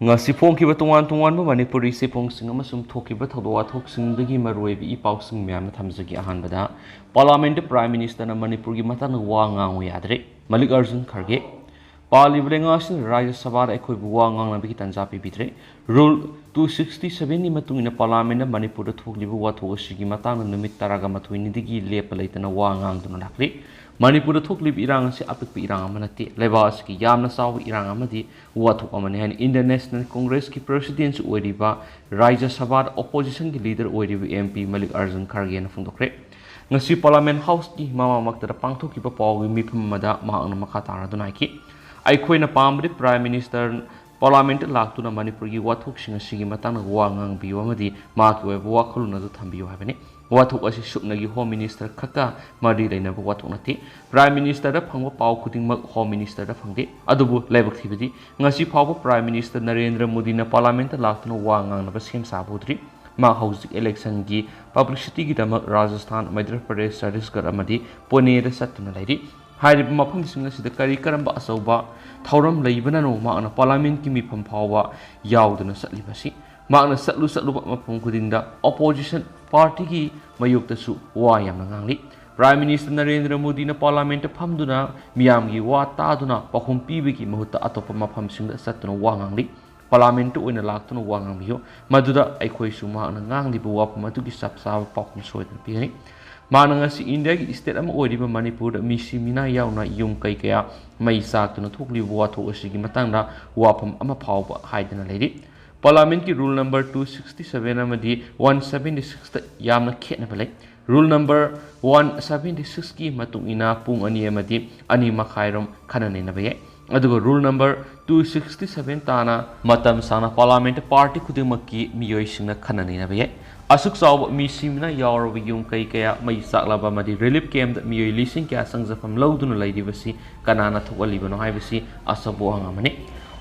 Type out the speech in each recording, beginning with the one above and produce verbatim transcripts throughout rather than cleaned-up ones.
ꯉꯁꯤ ꯐꯣꯡꯈꯤꯕ ꯇꯣꯉꯥꯟ ꯇꯣꯉꯥꯟꯕ ꯃꯅꯤꯄꯨꯔꯤ ꯆꯦꯐꯣꯡꯁꯤꯡ ꯑꯃꯁꯨꯡ ꯊꯣꯛꯈꯤꯕ ꯊꯧꯗꯣꯛ ꯋꯥꯊꯣꯛꯁꯤꯡꯗꯒꯤ ꯃꯔꯨꯑꯣꯏꯕ ꯏ ꯄꯥꯎꯁꯤꯡ ꯃꯌꯥꯝꯅ ꯊꯝꯖꯒꯦ꯫ ꯑꯍꯥꯟꯕꯗ, ꯄꯥꯔꯂꯥꯃꯦꯟꯠꯇ ꯄ꯭ꯔꯥꯏꯝ ꯃꯤꯅꯤꯁꯇꯔꯅ ꯃꯅꯤꯄꯨꯔꯒꯤ ꯃꯇꯥꯡꯗ ꯋꯥ ꯉꯥꯡꯉꯨ ꯌꯥꯗ꯭ꯔꯦ, ꯃꯜꯂꯤꯛ ꯑꯔꯖꯨꯟ ꯈꯔꯒꯦ꯫ ꯄꯥꯜꯂꯤꯕ ꯂꯩꯉꯥꯛ ꯑꯁꯤꯅ ꯔꯥꯖ꯭ꯌ ꯁꯚꯥꯗ ꯑꯩꯈꯣꯏꯕꯨ ꯋꯥ ꯉꯥꯡꯅꯕꯒꯤ ꯇꯥꯟꯖꯥ ꯄꯤꯕꯤꯗ꯭ꯔꯦ꯫ ꯔꯨꯜ ꯇꯨ ꯁꯤꯛꯁꯇꯤ ꯁꯚꯦꯟꯒꯤ ꯃꯇꯨꯡ ꯏꯟꯅ ꯄꯥꯔꯂꯥꯃꯦꯟꯠꯅ ꯃꯅꯤꯄꯨꯔꯗ ꯊꯣꯛꯂꯤꯕ ꯋꯥꯊꯣꯛ ꯑꯁꯤꯒꯤ ꯃꯇꯥꯡꯗ ꯅꯨꯃꯤꯠ ꯇꯔꯥꯒ ꯃꯥꯊꯣꯏꯅꯤꯗꯒꯤ ꯂꯦꯞꯄ ꯂꯩꯇꯅ ꯋꯥ ꯉꯥꯡꯗꯨꯅ ꯂꯥꯛꯂꯤ꯫ ꯃꯅꯤꯄꯨꯔꯗ ꯊꯣꯛꯂꯤꯕ ꯏꯔꯥꯡ ꯑꯁꯤ ꯑꯄꯤꯛꯄ ꯏꯔꯥꯡ ꯑꯃ ꯅꯠꯇꯦ, ꯂꯩꯕꯥꯛ ꯑꯁꯤꯒꯤ ꯌꯥꯝꯅ ꯆꯥꯎꯕ ꯏꯔꯥꯡ ꯑꯃꯗꯤ ꯋꯥꯊꯣꯛ ꯑꯃꯅꯤ ꯍꯥꯏꯅ ꯏꯟꯗꯤꯌꯟ ꯅꯦꯁꯅꯦꯜ ꯀꯣꯡꯒ꯭ꯔꯦꯁꯀꯤ ꯄ꯭ꯔꯦꯁꯤꯗꯦꯟꯁꯨ ꯑꯣꯏꯔꯤꯕ, ꯔꯥꯖ꯭ꯌ ꯁꯚꯥꯗ ꯑꯣꯄꯣꯖꯤꯁꯟꯒꯤ ꯂꯤꯗꯔ ꯑꯣꯏꯔꯤꯕ ꯑꯦꯝ ꯄꯤ ꯃꯜꯂꯤꯛ ꯑꯔꯖꯨꯟ ꯈꯔꯒꯦꯅ ꯐꯣꯡꯗꯣꯛꯈ꯭ꯔꯦ꯫ ꯉꯁꯤ ꯄꯥꯔꯂꯥꯃꯦꯟꯠ ꯍꯥꯎꯁꯀꯤ ꯃꯃꯥꯡꯃꯛꯇꯗ ꯄꯥꯡꯊꯣꯛꯈꯤꯕ ꯄꯥꯎꯒꯤ ꯃꯤꯐꯝ ꯑꯃꯗ ꯃꯍꯥꯛꯅ ꯃꯈꯥ ꯇꯥꯔꯗꯨꯅ ꯍꯥꯏꯈꯤ, "ꯑꯩꯈꯣꯏꯅ ꯄꯥꯝꯕꯗꯤ ꯄ꯭ꯔꯥꯏꯝ ꯃꯤꯅꯤꯁꯇꯔ ꯄꯥꯔꯂꯥꯃꯦꯟꯠꯇ ꯂꯥꯛꯇꯨꯅ ꯃꯅꯤꯄꯨꯔꯒꯤ ꯋꯥꯊꯣꯛꯁꯤꯡ ꯑꯁꯤꯒꯤ ꯃꯇꯥꯡꯗ ꯋꯥ ꯉꯥꯡꯕꯤꯌꯨ ꯑꯃꯗꯤ ꯃꯍꯥꯛꯀꯤ ꯑꯣꯏꯕ ꯋꯥꯈꯜꯂꯣꯟ ꯑꯗꯨ ꯊꯝꯕꯤꯌꯨ ꯍꯥꯏꯕꯅꯤ꯫ ꯋꯥꯊꯣꯛ ꯑꯁꯤ ꯁꯨꯞꯅꯒꯤ ꯍꯣꯝ ꯃꯤꯅꯤꯁꯇꯔ ꯈꯛꯀ ꯃꯔꯤ ꯂꯩꯅꯕ ꯋꯥꯊꯣꯛ ꯅꯠꯇꯦ꯫ ꯄ꯭ꯔꯥꯏꯝ ꯃꯤꯅꯤꯁꯇꯔꯗ ꯐꯪꯕ ꯄꯥꯎ ꯈꯨꯗꯤꯡꯃꯛ ꯍꯣꯝ ꯃꯤꯅꯤꯁꯇꯔꯗ ꯐꯪꯗꯦ꯫ ꯑꯗꯨꯕꯨ ꯂꯥꯏꯕꯛ ꯊꯤꯕꯗꯤ, ꯉꯁꯤ ꯐꯥꯎꯕ ꯄ꯭ꯔꯥꯏꯝ ꯃꯤꯅꯤꯁꯇꯔ ꯅꯔꯦꯟꯗ꯭ꯔ ꯃꯣꯗꯤꯅ ꯄꯥꯔꯂꯥꯃꯦꯟꯠꯇ ꯂꯥꯛꯇꯨꯅ ꯋꯥ ꯉꯥꯡꯅꯕ ꯁꯦꯝ ꯁꯥꯕ ꯎꯗ꯭ꯔꯤ꯫ ꯃꯥ ꯍꯧꯖꯤꯛ ꯏꯂꯦꯛꯁꯟꯒꯤ ꯄꯕ꯭ꯂꯤꯁꯤꯇꯤꯒꯤꯗꯃꯛ ꯔꯥꯖꯁꯊꯥꯟ, ꯃꯙ꯭ꯌ ꯄ꯭ꯔꯗꯦꯁ, ꯆꯇꯤꯁꯒꯔ ꯑꯃꯗꯤ ꯄꯨꯅꯦꯗ ꯆꯠꯇꯨꯅ ꯂꯩꯔꯤ꯫ ꯍꯥꯏꯔꯤꯕ ꯃꯐꯝꯁꯤꯡ ꯑꯁꯤꯗ ꯀꯔꯤ ꯀꯔꯝꯕ ꯑꯆꯧꯕ ꯊꯧꯔꯝ ꯂꯩꯕꯅꯅꯣ ꯃꯍꯥꯛꯅ ꯄꯥꯔꯂꯥꯃꯦꯟꯠꯀꯤ ꯃꯤꯐꯝ ꯐꯥꯎꯕ ꯌꯥꯎꯗꯨꯅ ꯆꯠꯂꯤꯕꯁꯤ? ꯃꯍꯥꯛꯅ ꯆꯠꯂꯨ ꯆꯠꯂꯨꯕ ꯃꯐꯝ ꯈꯨꯗꯤꯡꯗ ꯑꯣꯄꯣꯖꯤꯁꯟ ꯄꯥꯔꯇꯤꯒꯤ ꯃꯥꯌꯣꯛꯇꯁꯨ ꯋꯥ ꯌꯥꯝꯅ ꯉꯥꯡꯂꯤ꯫ ꯄ꯭ꯔꯥꯏꯝ ꯃꯤꯅꯤꯁꯇꯔ ꯅꯔꯦꯟꯗ꯭ꯔ ꯃꯣꯗꯤꯅ ꯄꯥꯔꯂꯥꯃꯦꯟꯠꯇ ꯐꯝꯗꯨꯅ ꯃꯤꯌꯥꯝꯒꯤ ꯋꯥ ꯇꯥꯗꯨꯅ ꯄꯥꯎꯈꯨꯝ ꯄꯤꯕꯒꯤ ꯃꯍꯨꯠꯇ ꯑꯇꯣꯞꯄ ꯃꯐꯝꯁꯤꯡꯗ ꯆꯠꯇꯨꯅ ꯋꯥ ꯉꯥꯡꯂꯤ꯫ ꯄꯥꯔꯂꯥꯃꯦꯟꯠꯇ ꯑꯣꯏꯅ ꯂꯥꯛꯇꯨꯅ ꯋꯥ ꯉꯥꯡꯕꯤꯌꯨ, ꯃꯗꯨꯗ ꯑꯩꯈꯣꯏꯁꯨ ꯃꯍꯥꯛꯅ ꯉꯥꯡꯂꯤꯕ ꯋꯥꯐꯝ ꯑꯗꯨꯒꯤ ꯆꯞ ꯆꯥꯕ ꯄꯥꯎꯈꯨꯝ ꯁꯣꯏꯗꯅ ꯄꯤꯒꯅꯤ꯫ ꯃꯍꯥꯛꯅ ꯉꯁꯤ ꯏꯟꯗꯤꯌꯥꯒꯤ ꯁ꯭ꯇꯦꯠ ꯑꯃ ꯑꯣꯏꯔꯤꯕ ꯃꯅꯤꯄꯨꯔꯗ ꯃꯤꯁꯤ ꯃꯤꯅꯥ ꯌꯥꯎꯅ ꯌꯨꯝ ꯀꯩ ꯀꯌꯥ ꯃꯩ ꯆꯥꯛꯇꯨꯅ ꯊꯣꯛꯂꯤꯕ ꯋꯥꯊꯣꯛ ꯑꯁꯤꯒꯤ ꯃꯇꯥꯡꯗ ꯋꯥꯐꯝ ꯑꯃ ꯐꯥꯎꯕ ꯍꯥꯏꯗꯅ ꯂꯩꯔꯤ꯫ ꯄꯥꯔꯂꯥꯃꯦꯟꯠꯀꯤ rule number two sixty seven ꯑꯃꯗꯤ ꯋꯥꯟ ꯁꯚꯦꯟꯇꯤ ꯁꯤꯛꯁꯇ ꯌꯥꯝꯅ ꯈꯦꯠꯅꯕ ꯂꯩ꯫ ꯔꯨꯜ ꯅꯝꯕꯔ ꯋꯥꯟ ꯁꯚꯦꯟꯇꯤ ꯁꯤꯛꯁꯀꯤ ꯃꯇꯨꯡ ꯏꯟꯅ ꯄꯨꯡ ꯑꯅꯤ ꯑꯃꯗꯤ ꯑꯅꯤ ꯃꯈꯥꯏꯔꯣꯝ ꯈꯟꯅ ꯅꯩꯅꯕ ꯌꯥꯏ꯫ ꯑꯗꯨꯒ rule number two sixty seven ꯇꯥꯅ ꯃꯇꯝ ꯁꯥꯡꯅ ꯄꯥꯔꯂꯥꯃꯦꯟꯠꯇ ꯄꯥꯔꯇꯤ ꯈꯨꯗꯤꯡꯃꯛꯀꯤ ꯃꯤꯑꯣꯏꯁꯤꯡꯅ ꯈꯟꯅ ꯅꯩꯅꯕ ꯌꯥꯏ꯫ ꯑꯁꯨꯛ ꯆꯥꯎꯕ ꯃꯤꯁꯤ ꯃꯤꯅꯥ ꯌꯥꯎꯔꯕ ꯌꯨꯝ ꯀꯩ ꯀꯌꯥ ꯃꯩ ꯆꯥꯛꯂꯕ ꯑꯃꯗꯤ ꯔꯤꯂꯤꯐ ꯀꯦꯝꯞꯇ ꯃꯤꯑꯣꯏ ꯂꯤꯁꯤꯡ ꯀꯌꯥ ꯆꯪꯖꯐꯝ ꯂꯧꯗꯨꯅ ꯂꯩꯔꯤꯕꯁꯤ ꯀꯅꯥꯅ ꯊꯣꯛꯍꯜꯂꯤꯕꯅꯣ ꯍꯥꯏꯕꯁꯤ ꯑꯆꯧꯕ ꯋꯥꯍꯪ ꯑꯃꯅꯤ꯫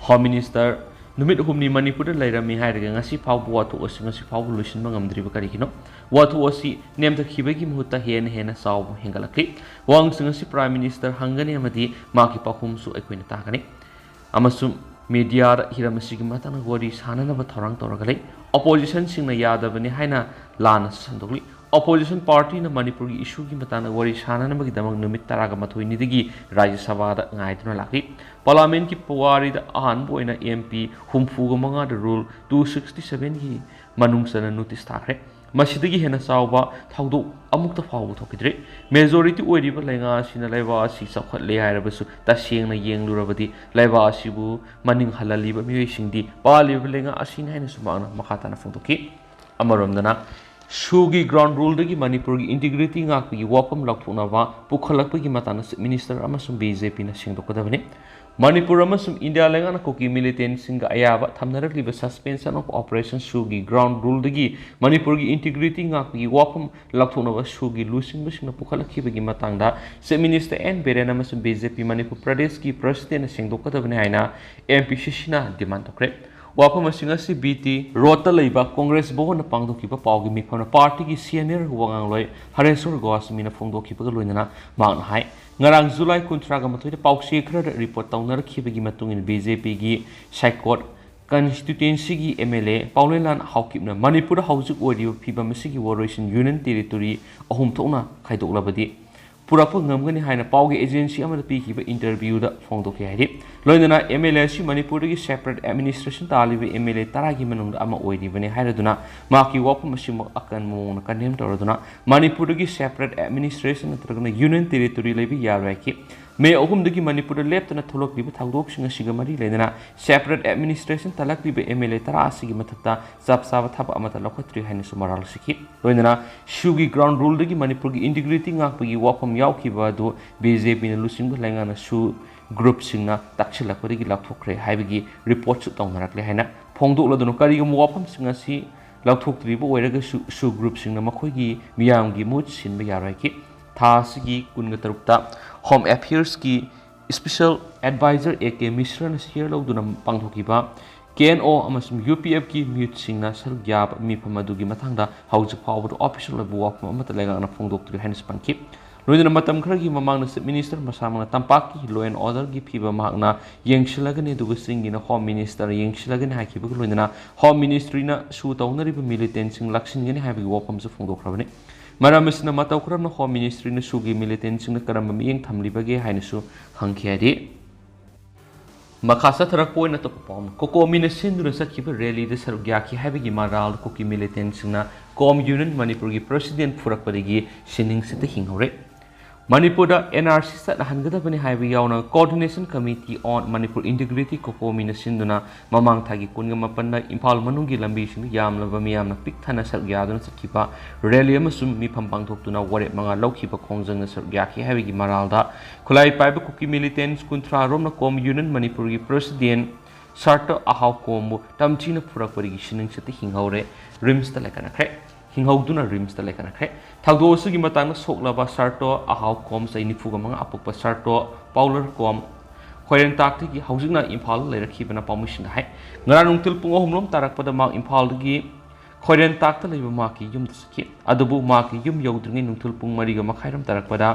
ꯍꯣꯝ ꯃꯤꯅꯤꯁꯇꯔ ꯅꯨꯃꯤꯠ ꯍꯨꯝꯅꯤ ꯃꯅꯤꯄꯨꯔꯗ ꯂꯩꯔꯝꯃꯤ ꯍꯥꯏꯔꯒ ꯉꯁꯤ ꯐꯥꯎꯕ ꯋꯥꯊꯣꯛ ꯑꯁꯤ ꯉꯁꯤ ꯐꯥꯎꯕ ꯂꯣꯏꯁꯤꯟꯕ ꯉꯝꯗ꯭ꯔꯤꯕ ꯀꯔꯤꯒꯤꯅꯣ? ꯋꯥꯊꯣꯛ ꯑꯁꯤ ꯅꯦꯝꯊꯈꯤꯕꯒꯤ ꯃꯍꯨꯠꯇ ꯍꯦꯟꯅ ꯍꯦꯟꯅ ꯆꯥꯎꯕ ꯍꯦꯟꯒꯠꯂꯛꯂꯤ꯫ ꯋꯥꯍꯪꯁꯤꯡ ꯑꯁꯤ ꯄ꯭ꯔꯥꯏꯝ ꯃꯤꯅꯤꯁꯇꯔ ꯍꯪꯒꯅꯤ ꯑꯃꯗꯤ ꯃꯍꯥꯛꯀꯤ ꯄꯥꯎꯈꯨꯝꯁꯨ ꯑꯩꯈꯣꯏꯅ ꯇꯥꯒꯅꯤ꯫ ꯑꯃꯁꯨꯡ ꯃꯤꯗꯤꯌꯥꯗ ꯍꯤꯔꯝ ꯑꯁꯤꯒꯤ ꯃꯇꯥꯡꯗ ꯋꯥꯔꯤ ꯁꯥꯅꯅꯕ ꯊꯧꯔꯥꯡ ꯇꯧꯔꯒ ꯂꯩ꯫ ꯑꯣꯄꯣꯖꯤꯁꯟꯁꯤꯡꯅ ꯌꯥꯗꯕꯅꯤ ꯍꯥꯏꯅ ꯂꯥꯟꯅ ꯁꯟꯗꯣꯛꯂꯤ꯫ ꯑꯣꯄꯣꯖꯤꯁꯟ ꯄꯥꯔꯇꯤꯅ ꯃꯅꯤꯄꯨꯔꯒꯤ ꯏꯁꯨꯒꯤ ꯃꯇꯥꯡꯗ ꯋꯥꯔꯤ ꯁꯥꯅꯅꯕꯒꯤꯗꯃꯛ ꯅꯨꯃꯤꯠ ꯇꯔꯥꯒ ꯃꯥꯊꯣꯏꯅꯤꯗꯒꯤ ꯔꯥꯖ꯭ꯌ ꯁꯚꯥꯗ ꯉꯥꯏꯗꯨꯅ ꯂꯥꯛꯂꯤ꯫ ꯄꯥꯔꯂꯤꯌꯥꯃꯦꯟꯠꯀꯤ ꯄꯨꯋꯥꯔꯤꯗ ꯑꯍꯥꯟꯕ ꯑꯣꯏꯅ ꯑꯦꯝ ꯄꯤ ꯍꯨꯝꯐꯨꯒ ꯃꯉꯥꯗ ꯔꯨꯜ ꯇꯨ ꯁꯤꯛꯁꯇꯤ ꯁꯚꯦꯟꯒꯤ ꯃꯅꯨꯡ ꯆꯟꯅ ꯅꯣꯇꯤꯁ ꯊꯥꯈ꯭ꯔꯦ꯫ ꯃꯁꯤꯗꯒꯤ ꯍꯦꯟꯅ ꯆꯥꯎꯕ ꯊꯧꯗꯣꯛ ꯑꯃꯨꯛꯇ ꯐꯥꯎꯕ ꯊꯣꯛꯈꯤꯗ꯭ꯔꯤ꯫ ꯃꯦꯖꯣꯔꯤꯇꯤ ꯑꯣꯏꯔꯤꯕ ꯂꯩꯉꯥꯛ ꯑꯁꯤꯅ ꯂꯩꯕꯥꯛ ꯑꯁꯤ ꯆꯥꯎꯈꯠꯂꯦ ꯍꯥꯏꯔꯕꯁꯨ, ꯇꯁꯦꯡꯅ ꯌꯦꯡꯂꯨꯔꯕꯗꯤ ꯂꯩꯕꯥꯛ ꯑꯁꯤꯕꯨ ꯃꯅꯤꯡ ꯍꯜꯍꯜꯂꯤꯕ ꯃꯤꯑꯣꯏꯁꯤꯡꯗꯤ ꯄꯥꯜꯂꯤꯕ ꯂꯩꯉꯥꯛ ꯑꯁꯤꯅꯤ ꯍꯥꯏꯅꯁꯨ ꯃꯍꯥꯛꯅ ꯃꯈꯥ ꯇꯥꯅ ꯐꯣꯡꯗꯣꯛꯈꯤ꯫ ꯑꯃꯔꯣꯝꯗꯅ, ꯁꯨꯒꯤ ꯒ꯭ꯔꯥꯎꯟ ꯔꯨꯜꯗꯒꯤ ꯃꯅꯤꯄꯨꯔꯒꯤ ꯏꯟꯇꯤꯒ꯭ꯔꯤꯇꯤ ꯉꯥꯛꯄꯒꯤ ꯋꯥꯐꯝ ꯂꯥꯎꯊꯣꯛꯅꯕ ꯄꯨꯈꯠꯂꯛꯄꯒꯤ ꯃꯇꯥꯡꯗ ꯆꯤꯐ ꯃꯤꯅꯤꯁꯇꯔ ꯑꯃꯁꯨꯡ ꯕꯤ ꯖꯦ ꯄꯤꯅ ꯁꯦꯡꯗꯣꯛꯀꯗꯕꯅꯤ꯫ ꯃꯅꯤꯄꯨꯔ ꯑꯃꯁꯨꯡ ꯏꯟꯗꯤꯌꯥ ꯂꯩꯉꯥꯛꯅ ꯀꯨꯀꯤ ꯃꯤꯂꯤꯇꯦꯟꯠꯁꯤꯡꯒ ꯑꯌꯥꯕ ꯊꯝꯅꯔꯛꯂꯤꯕ suspension of operation ꯁꯨꯒꯤ ꯒ꯭ꯔꯥꯎꯟ ꯔꯨꯜꯗꯒꯤ ꯃꯅꯤꯄꯨꯔꯒꯤ ꯏꯟꯇꯤꯒ꯭ꯔꯤꯇꯤ ꯉꯥꯛꯄꯒꯤ ꯋꯥꯐꯝ ꯂꯥꯎꯊꯣꯛꯅꯕ ꯁꯨꯒꯤ ꯂꯨꯆꯤꯡꯕꯁꯤꯡꯅ ꯄꯨꯈꯠꯂꯛꯈꯤꯕꯒꯤ ꯃꯇꯥꯡꯗ ꯆꯤꯐ ꯃꯤꯅꯤꯁꯇꯔ ꯑꯦꯟ ꯕꯤꯔꯦꯟ ꯑꯃꯁꯨꯡ ꯕꯤ ꯖꯦ ꯄꯤ ꯃꯅꯤꯄꯨꯔ ꯄ꯭ꯔꯗꯦꯁꯀꯤ ꯄ꯭ꯔꯁꯤꯗꯦꯟꯠꯅ ꯁꯦꯡꯗꯣꯛꯀꯗꯕꯅꯤ ꯍꯥꯏꯅ ꯑꯦꯝ ꯄꯤ ꯁꯤ ꯁꯤꯅ ꯗꯤꯃꯥꯟ ꯇꯧꯈ꯭ꯔꯦ꯫ ꯋꯥꯐꯝꯁꯤꯡ ꯑꯁꯤ ꯕꯤ ꯇꯤ ꯔꯣꯗꯇ ꯂꯩꯕ ꯀꯣꯡꯒ꯭ꯔꯦꯁ ꯚꯋꯟꯗ ꯄꯥꯡꯊꯣꯛꯈꯤꯕ ꯄꯥꯎꯒꯤ ꯃꯤꯐꯝꯗ ꯄꯥꯔꯇꯤꯒꯤ ꯁꯤꯅꯤꯌꯔ ꯋꯥ ꯉꯥꯡꯂꯣꯏ ꯍꯔꯦꯁ꯭ꯋꯔ ꯒꯣꯁ꯭ꯋꯥꯃꯤꯅ ꯐꯣꯡꯗꯣꯛꯈꯤꯕꯒ ꯂꯣꯏꯅꯅ ꯃꯍꯥꯛꯅ ꯍꯥꯏ, ꯉꯔꯥꯡ ꯖꯨꯂꯥꯏ ꯀꯨꯟꯊ꯭ꯔꯥꯒ ꯃꯥꯊꯣꯏꯗ ꯄꯥꯎꯆꯦ ꯈꯔꯗ ꯔꯤꯄꯣꯔꯠ ꯇꯧꯅꯔꯛꯈꯤꯕꯒꯤ ꯃꯇꯨꯡ ꯏꯟꯅ ꯕꯤ ꯖꯦ ꯄꯤꯒꯤ ꯁꯥꯏꯀꯣꯠ ꯀꯟꯁꯇꯤꯇ꯭ꯋꯦꯟꯁꯤꯒꯤ ꯑꯦꯝ ꯑꯦꯜ ꯑꯦ ꯄꯥꯎꯂꯦꯟꯂꯥꯟ ꯍꯥꯎꯀꯤꯞꯅ ꯃꯅꯤꯄꯨꯔꯗ ꯍꯧꯖꯤꯛ ꯑꯣꯏꯔꯤꯕ ꯐꯤꯕꯝ ꯑꯁꯤꯒꯤ ꯋꯥꯔꯣꯏꯁꯤꯟ ꯌꯨꯅꯤꯌꯟ ꯇꯦꯔꯤꯇꯣꯔꯤ ꯑꯍꯨꯝ ꯊꯣꯛꯅ ꯈꯥꯏꯗꯣꯛꯂꯕꯗꯤ ꯄꯨꯔꯛꯄ ꯉꯝꯒꯅꯤ ꯍꯥꯏꯅ ꯄꯥꯎꯒꯤ ꯑꯦꯖꯦꯟꯁꯤ ꯑꯃꯗ ꯄꯤꯈꯤꯕ ꯏꯟꯇꯔꯚ꯭ꯌꯨꯗ ꯐꯣꯡꯗꯣꯛꯈꯤ ꯍꯥꯏꯔꯤ꯫ ꯂꯣꯏꯅꯅ ꯑꯦꯝ ꯑꯦꯜ ꯑꯦ ꯑꯁꯤ ꯃꯅꯤꯄꯨꯔꯗꯒꯤ ꯁꯦꯄꯔꯦꯠ ꯑꯦꯗꯃꯤꯅꯤꯁꯇ꯭ꯔꯦꯁꯟ ꯇꯥꯜꯂꯤꯕ ꯑꯦꯝ ꯑꯦꯜ ꯑꯦ ꯇꯔꯥꯒꯤ ꯃꯅꯨꯡꯗ ꯑꯃ ꯑꯣꯏꯔꯤꯕꯅꯤ ꯍꯥꯏꯔꯗꯨꯅ ꯃꯍꯥꯛꯀꯤ ꯋꯥꯐꯝ ꯑꯁꯤꯃꯛ ꯑꯀꯟꯕ ꯃꯑꯣꯡꯗ ꯀꯟꯗꯦꯝ ꯇꯧꯔꯗꯨꯅ ꯃꯅꯤꯄꯨꯔꯗꯒꯤ ꯁꯦꯄꯔꯦꯠ ꯑꯦꯗꯃꯤꯅꯤꯁꯇ꯭ꯔꯦꯁꯟ ꯅꯠꯇ꯭ꯔꯒꯅ ꯌꯨꯅꯤꯌꯟ ꯇꯦꯔꯤꯇꯣꯔꯤ ꯂꯩꯕ ꯌꯥꯔꯣꯏ ꯍꯥꯏꯈꯤ꯫ ꯃꯦ ꯑꯍꯨꯝꯗꯒꯤ ꯃꯅꯤꯄꯨꯔꯗ ꯂꯦꯞꯇꯅ ꯊꯣꯛꯂꯛꯂꯤꯕ ꯊꯧꯗꯣꯛꯁꯤꯡ ꯑꯁꯤꯒ ꯃꯔꯤ ꯂꯩꯅꯅ ꯁꯦꯄꯔꯦꯠ ꯑꯦꯗꯃꯤꯅꯤꯁꯇ꯭ꯔꯦꯁꯟ ꯇꯥꯜꯂꯛꯂꯤꯕ ꯑꯦꯝ ꯑꯦꯜ ꯑꯦ ꯇꯔꯥ ꯑꯁꯤꯒꯤ ꯃꯊꯛꯇ ꯆꯞ ꯆꯥꯕ ꯊꯕꯛ ꯑꯃꯠꯇ ꯂꯧꯈꯠꯇ꯭ꯔꯤ ꯍꯥꯏꯅꯁꯨ ꯃꯔꯥꯜ ꯁꯤꯈꯤ꯫ ꯂꯣꯏꯅꯅ ꯁꯨꯒꯤ ꯒ꯭ꯔꯥꯎꯟ ꯔꯨꯜꯗꯒꯤ ꯃꯅꯤꯄꯨꯔꯒꯤ ꯏꯟꯇꯤꯒ꯭ꯔꯤꯇꯤ ꯉꯥꯛꯄꯒꯤ ꯋꯥꯐꯝ ꯌꯥꯎꯈꯤꯕ ꯑꯗꯨ ꯕꯤ ꯖꯦ ꯄꯤꯅ ꯂꯨꯆꯤꯡꯕ ꯂꯩꯉꯥꯛꯅ ꯁꯨ ꯒ꯭ꯔꯨꯞꯁꯤꯡꯅ ꯇꯛꯁꯤꯜꯂꯛꯄꯗꯒꯤ ꯂꯥꯎꯊꯣꯛꯈ꯭ꯔꯦ ꯍꯥꯏꯕꯒꯤ ꯔꯤꯄꯣꯔꯠꯁꯨ ꯇꯧꯅꯔꯛꯂꯦ ꯍꯥꯏꯅ ꯐꯣꯡꯗꯣꯛꯂꯗꯨꯅ ꯀꯔꯤꯒꯨꯝꯕ ꯋꯥꯐꯝꯁꯤꯡ ꯑꯁꯤ ꯂꯧꯊꯣꯛꯇ꯭ꯔꯤꯕ ꯑꯣꯏꯔꯒꯁꯨ ꯁꯨ ꯒ꯭ꯔꯨꯞꯁꯤꯡꯅ ꯃꯈꯣꯏꯒꯤ ꯃꯤꯌꯥꯝꯒꯤ ꯃꯍꯨꯠ ꯁꯤꯟꯕ ꯌꯥꯔꯣꯏꯈꯤ꯫ ꯊꯥ ꯑꯁꯤꯒꯤ ꯀꯨꯟꯒ ꯇꯔꯨꯛꯇ ꯍꯣꯝ ꯑꯦꯐꯤꯌꯔꯁꯀꯤ ꯏꯁꯄꯤꯁꯦꯜ ꯑꯦꯗꯚꯥꯏꯖꯔ ꯑꯦ ꯀꯦ ꯃꯤꯁ꯭ꯔꯅ ꯁꯤꯌꯔ ꯂꯧꯗꯨꯅ ꯄꯥꯡꯊꯣꯛꯈꯤꯕ ꯀꯦ ꯑꯦꯟ ꯑꯣ ꯑꯃꯁꯨꯡ ꯌꯨ ꯄꯤ ꯑꯦꯐꯀꯤ ꯃꯤꯍꯨꯠꯁꯤꯡꯅ ꯁꯔꯨꯛ ꯌꯥꯕ ꯃꯤꯐꯝ ꯑꯗꯨꯒꯤ ꯃꯇꯥꯡꯗ ꯍꯧꯖꯤꯛ ꯐꯥꯎꯕꯗ ꯑꯣꯐꯤꯁꯤꯌꯦꯜ ꯑꯣꯏꯕ ꯋꯥꯐꯝ ꯑꯃꯠꯇ ꯂꯩꯉꯥꯛꯅ ꯐꯣꯡꯗꯣꯛꯇ꯭ꯔꯤ ꯍꯥꯏꯅꯁꯨ ꯄꯟꯈꯤ꯫ ꯂꯣꯏꯅꯅ ꯃꯇꯝ ꯈꯔꯒꯤ ꯃꯃꯥꯡꯗ Chief Minister ꯃꯁꯥꯃꯛꯅ ꯇꯝꯄꯥꯛꯀꯤ law and order ꯒꯤ ꯐꯤꯕꯝ ꯃꯍꯥꯛꯅ ꯌꯦꯡꯁꯤꯜꯂꯒꯅꯤ, ꯑꯗꯨꯒ ꯆꯤꯡꯒꯤꯅ Home Minister ꯌꯦꯡꯁꯤꯜꯂꯒꯅꯤ ꯍꯥꯏꯈꯤꯕꯒ ꯂꯣꯏꯅꯅ Home Ministry ꯅ ꯁꯨ ꯇꯧꯅꯔꯤꯕ militant ꯁꯤꯡ ꯂꯥꯛꯁꯤꯟꯒꯅꯤ ꯍꯥꯏꯕꯒꯤ ꯋꯥꯐꯝꯁꯨ ꯐꯣꯡꯗꯣꯛꯈ꯭ꯔꯕꯅꯤ꯫ ꯃꯔꯝ ꯑꯁꯤꯅ ꯃꯇꯧ ꯀꯔꯝꯅ Home Ministry ꯅ ꯁꯨꯒꯤ militant ꯁꯤꯡꯅ ꯀꯔꯝꯕ ꯃꯤꯠꯌꯦꯡ ꯊꯝꯂꯤꯕꯒꯦ ꯍꯥꯏꯅꯁꯨ ꯍꯪꯈꯤ ꯍꯥꯏꯗꯤ, ꯃꯈꯥ ꯆꯠꯊꯔꯛꯄ ꯑꯣꯏꯅ ꯑꯇꯣꯞꯄ ꯄꯥꯎ ꯑꯃ, ꯀꯣꯀꯣꯃꯤꯅ ꯁꯤꯟꯗꯨꯅ ꯆꯠꯈꯤꯕ rally ꯗ ꯁꯔꯨꯛ ꯌꯥꯈꯤ ꯍꯥꯏꯕꯒꯤ ꯃꯔꯥꯜꯗ ꯀꯨꯀꯤ militant ꯁꯤꯡꯅ COM Union ꯃꯅꯤꯄꯨꯔꯒꯤ president ꯐꯨꯔꯛꯄꯗꯒꯤ ꯁꯤꯅꯤꯡ ꯁꯤꯠꯇ ꯍꯤꯡꯍꯧꯔꯦ꯫ ꯃꯅꯤꯄꯨꯔꯗ N R C ꯆꯠꯅꯍꯟꯒꯗꯕꯅꯤ ꯍꯥꯏꯕ ꯌꯥꯎꯅ Coordination Committee on Manipur Integrity, ꯀꯣꯀꯣꯃꯤꯅ ꯁꯤꯟꯗꯨꯅ ꯃꯃꯥꯡ ꯊꯥꯒꯤ ꯀꯨꯟꯒ ꯃꯥꯄꯟꯗ ꯏꯝꯐꯥꯜ ꯃꯅꯨꯡꯒꯤ ꯂꯝꯕꯤꯁꯤꯡꯗ ꯌꯥꯝꯂꯕ ꯃꯤꯌꯥꯝꯅ ꯄꯤꯛ ꯊꯟꯅ ꯁꯔꯨꯛ ꯌꯥꯗꯨꯅ ꯆꯠꯈꯤꯕ rally ꯑꯃꯁꯨꯡ ꯃꯤꯐꯝ ꯄꯥꯡꯊꯣꯛꯇꯨꯅ ꯋꯥꯔꯦꯞ ꯃꯉꯥ ꯂꯧꯈꯤꯕ ꯈꯣꯡꯖꯪꯅ ꯁꯔꯨꯛ ꯌꯥꯈꯤ ꯍꯥꯏꯕꯒꯤ ꯃꯔꯥꯜꯗ ꯈꯨꯠꯂꯥꯏ ꯄꯥꯏꯕ ꯀꯨꯀꯤ militant ꯀꯨꯟꯊ꯭ꯔꯥ ꯔꯣꯝꯅ COM Union ꯃꯅꯤꯄꯨꯔꯒꯤ president ꯁꯥꯔꯇꯣ ꯑꯍꯥꯎ ꯀꯣꯝꯕꯨ ꯇꯝꯊꯤꯅ ꯐꯨꯔꯛꯄꯗꯒꯤ ꯁꯤꯅꯤꯡ ꯁꯤꯠꯇ ꯍꯤꯡꯍꯧꯔꯦ, RIMS ꯇ ꯂꯩꯈꯠꯅꯈ꯭ꯔꯦ꯫ ꯍꯤꯡꯍꯧꯗꯨꯅ RIMS ꯇ ꯂꯩꯈꯠꯅꯈ꯭ꯔꯦ꯫ ꯊꯧꯗꯣꯛ ꯑꯁꯤꯒꯤ ꯃꯇꯥꯡꯗ ꯁꯣꯛꯂꯕ ꯁꯥꯔꯇꯣ ꯑꯍꯥꯎ ꯀꯣꯝ, ꯆꯍꯤ ꯅꯤꯐꯨꯒ ꯃꯉꯥ ꯑꯄꯣꯛꯄ ꯁꯥꯔꯇꯣ ꯄꯥꯎꯂꯔ ꯀꯣꯝ, ꯈꯣꯏꯔꯦꯟꯇꯥꯛꯇꯒꯤ ꯍꯧꯖꯤꯛꯅ ꯏꯝꯐꯥꯜꯗ ꯂꯩꯔꯛꯈꯤꯕꯅ ꯄꯥꯎꯃꯤꯁꯤꯡꯗ ꯍꯥꯏ꯫ ꯉꯔꯥꯡ ꯅꯨꯡꯊꯤꯜ ꯄꯨꯡ ꯑꯍꯨꯝ ꯔꯣꯝ ꯇꯥꯔꯛꯄꯗ ꯃꯍꯥꯛ ꯏꯝꯐꯥꯜꯗꯒꯤ ꯈꯣꯏꯔꯦꯟꯇꯥꯛꯇ ꯂꯩꯕ ꯃꯍꯥꯛꯀꯤ ꯌꯨꯝꯗ ꯆꯠꯈꯤ꯫ ꯑꯗꯨꯕꯨ ꯃꯍꯥꯛꯀꯤ ꯌꯨꯝ ꯌꯧꯗ꯭ꯔꯤꯉꯩ ꯅꯨꯡꯊꯤꯜ ꯄꯨꯡ ꯃꯔꯤꯒ ꯃꯈꯥꯏ ꯔꯣꯝ ꯇꯥꯔꯛꯄꯗ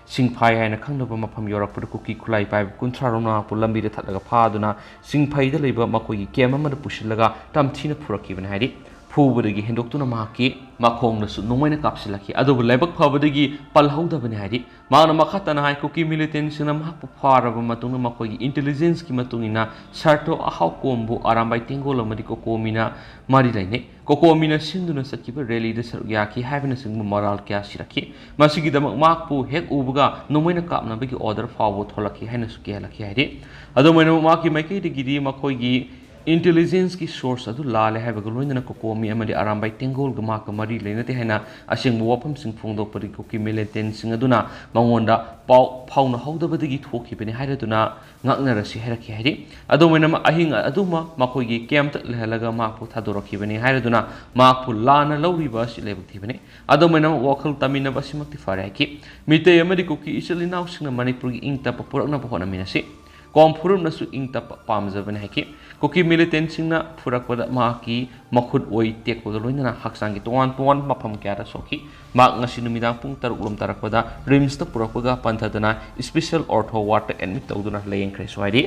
ꯁꯤꯡꯐꯥꯏ ꯍꯥꯏꯅ ꯈꯪꯅꯕ ꯃꯐꯝ ꯌꯧꯔꯛꯄꯗ ꯀꯨꯀꯤ ꯈꯨꯠꯂꯥꯏ ꯄꯥꯏꯕ ꯀꯨꯟꯊ꯭ꯔꯥ ꯔꯣꯝꯅ ꯃꯍꯥꯛꯄꯨ ꯂꯝꯕꯤꯗ ꯊꯠꯂꯒ ꯐꯥꯗꯨꯅ ꯁꯤꯡꯐꯩꯗ ꯂꯩꯕ ꯃꯈꯣꯏꯒꯤ camp ꯑꯃꯗ ꯄꯨꯁꯤꯜꯂꯒ ꯇꯝꯊꯤꯅ ꯐꯨꯔꯛꯈꯤꯕꯅꯤ ꯍꯥꯏꯔꯤ꯫ ꯐꯨꯕꯗꯒꯤ ꯍꯦꯟꯗꯣꯛꯇꯨꯅ ꯃꯍꯥꯛꯀꯤ ꯃꯈꯣꯡꯗꯁꯨ ꯅꯣꯡꯃꯩꯅ ꯀꯥꯞꯁꯤꯜꯂꯛꯈꯤ꯫ ꯑꯗꯨꯕꯨ ꯂꯥꯏꯕꯛ ꯐꯕꯗꯒꯤ ꯄꯜꯍꯧꯗꯕꯅꯤ ꯍꯥꯏꯔꯤ꯫ ꯃꯍꯥꯛꯅ ꯃꯈꯥ ꯇꯥꯅ ꯍꯥꯏ, ꯀꯨꯀꯤ militant ꯁꯤꯡꯅ ꯃꯍꯥꯛꯄꯨ ꯐꯥꯔꯕ ꯃꯇꯨꯡꯗ ꯃꯈꯣꯏꯒꯤ intelligence ꯀꯤ ꯃꯇꯨꯡ ꯏꯟꯅ ꯁꯥꯔꯇꯣ ꯑꯍꯥꯎ ꯀꯣꯝꯕꯨ ꯑꯔꯥꯝꯕꯥꯏ ꯇꯦꯡꯒꯣꯜ ꯑꯃꯗꯤ ꯀꯣꯀꯣꯃꯤꯅ ꯃꯔꯤ ꯂꯩꯅꯩ꯫ ꯀꯣꯀꯣꯃꯤꯅ ꯁꯤꯟꯗꯨꯅ ꯆꯠꯈꯤꯕ rally ꯗ ꯁꯔꯨꯛ ꯌꯥꯈꯤ ꯍꯥꯏꯕꯅꯆꯤꯡꯕ ꯃꯔꯥꯜ ꯀꯌꯥ ꯁꯤꯔꯛꯈꯤ꯫ ꯃꯁꯤꯒꯤꯗꯃꯛ ꯃꯍꯥꯛꯄꯨ ꯍꯦꯛ ꯎꯕꯒ ꯅꯣꯡꯃꯩꯅ ꯀꯥꯞꯅꯕꯒꯤ order ꯐꯥꯎꯕ ꯊꯣꯛꯂꯛꯈꯤ ꯍꯥꯏꯅꯁꯨ ꯀꯤꯍꯜꯂꯛꯈꯤ ꯍꯥꯏꯔꯤ꯫ ꯑꯗꯨꯝ ꯑꯣꯏꯅꯃꯛ, ꯃꯍꯥꯛꯀꯤ ꯃꯥꯏꯀꯩꯗꯒꯤꯗꯤ ꯃꯈꯣꯏꯒꯤ intelligence ꯀꯤ source ꯑꯗꯨ ꯂꯥꯜꯂꯦ ꯍꯥꯏꯕꯒ ꯂꯣꯏꯅꯅ ꯀꯣꯀꯣꯃꯤ ꯑꯃꯗꯤ ꯑꯔꯥꯝꯕꯥꯏ ꯇꯦꯡꯒꯣꯜꯒ ꯃꯍꯥꯛꯀ ꯃꯔꯤ ꯂꯩꯅꯗꯦ ꯍꯥꯏꯅ ꯑꯁꯦꯡꯕ ꯋꯥꯐꯝꯁꯤꯡ ꯐꯣꯡꯗꯣꯛꯄꯗꯒꯤ ꯀꯨꯀꯤ militant ꯁꯤꯡ ꯑꯗꯨꯅ ꯃꯉꯣꯟꯗ ꯄꯥꯎ ꯐꯥꯎꯅꯍꯧꯗꯕꯗꯒꯤ ꯊꯣꯛꯈꯤꯕꯅꯤ ꯍꯥꯏꯔꯗꯨꯅ ꯉꯥꯡꯅꯔꯁꯤ ꯍꯥꯏꯔꯛꯈꯤ ꯍꯥꯏꯔꯤ꯫ ꯑꯗꯨꯝ ꯑꯣꯏꯅꯃꯛ, ꯑꯍꯤꯡ ꯑꯗꯨꯃ ꯃꯈꯣꯏꯒꯤ camp ꯇ ꯂꯩꯍꯜꯂꯒ ꯃꯍꯥꯛꯄꯨ ꯊꯥꯗꯣꯔꯛꯈꯤꯕꯅꯤ ꯍꯥꯏꯔꯗꯨꯅ ꯃꯍꯥꯛꯄꯨ ꯂꯥꯟꯅ ꯂꯧꯔꯤꯕ ꯑꯁꯤ ꯂꯥꯏꯕꯛ ꯊꯤꯕꯅꯤ꯫ ꯑꯗꯨꯝ ꯑꯣꯏꯅꯃꯛ, ꯋꯥꯈꯜ ꯇꯥꯃꯤꯟꯅꯕ ꯑꯁꯤꯃꯛꯇꯤ ꯐꯔꯦ ꯍꯥꯏꯈꯤ꯫ ꯃꯤꯇꯩ ꯑꯃꯗꯤ ꯀꯨꯀꯤ ꯏꯆꯤꯜ ꯏꯅꯥꯎꯁꯤꯡꯅ ꯃꯅꯤꯄꯨꯔꯒꯤ ꯏꯪ ꯇꯞꯄ ꯄꯨꯔꯛꯅꯕ ꯍꯣꯠꯅꯃꯤꯟꯅꯁꯤ꯫ ꯀꯣꯝ ꯐꯨꯔꯨꯞꯅꯁꯨ ꯏꯪ ꯇꯞꯄ ꯄꯥꯝꯖꯕꯅꯤ ꯍꯥꯏꯈꯤ꯫ ꯀꯨꯀꯤ ꯃꯤꯂꯤꯇꯦꯟꯁꯤꯡꯅ ꯐꯨꯔꯛꯄꯗ ꯃꯍꯥꯛꯀꯤ ꯃꯈꯨꯠ ꯑꯣꯏ ꯇꯦꯛꯄꯒ ꯂꯣꯏꯅꯅ ꯍꯛꯆꯥꯡꯒꯤ ꯇꯣꯉꯥꯟ ꯇꯣꯉꯥꯟꯕ ꯃꯐꯝ ꯀꯌꯥꯗ ꯁꯣꯛꯈꯤ꯫ ꯃꯍꯥꯛ ꯉꯁꯤ ꯅꯨꯃꯤꯗꯥꯡ ꯄꯨꯡ ꯇꯔꯨꯛ ꯂꯣꯝ ꯇꯥꯔꯛꯄꯗ ꯔꯤꯝꯁꯇ ꯄꯨꯔꯛꯄꯒ ꯄꯟꯊꯗꯅ ꯏꯁꯄꯤꯁꯦꯜ ꯑꯣꯔꯊꯣ ꯋꯥꯔꯗꯇ ꯑꯦꯗꯃꯤꯠ ꯇꯧꯗꯨꯅ ꯂꯥꯌꯦꯡꯈ꯭ꯔꯦꯁꯨ ꯍꯥꯏꯔꯤ꯫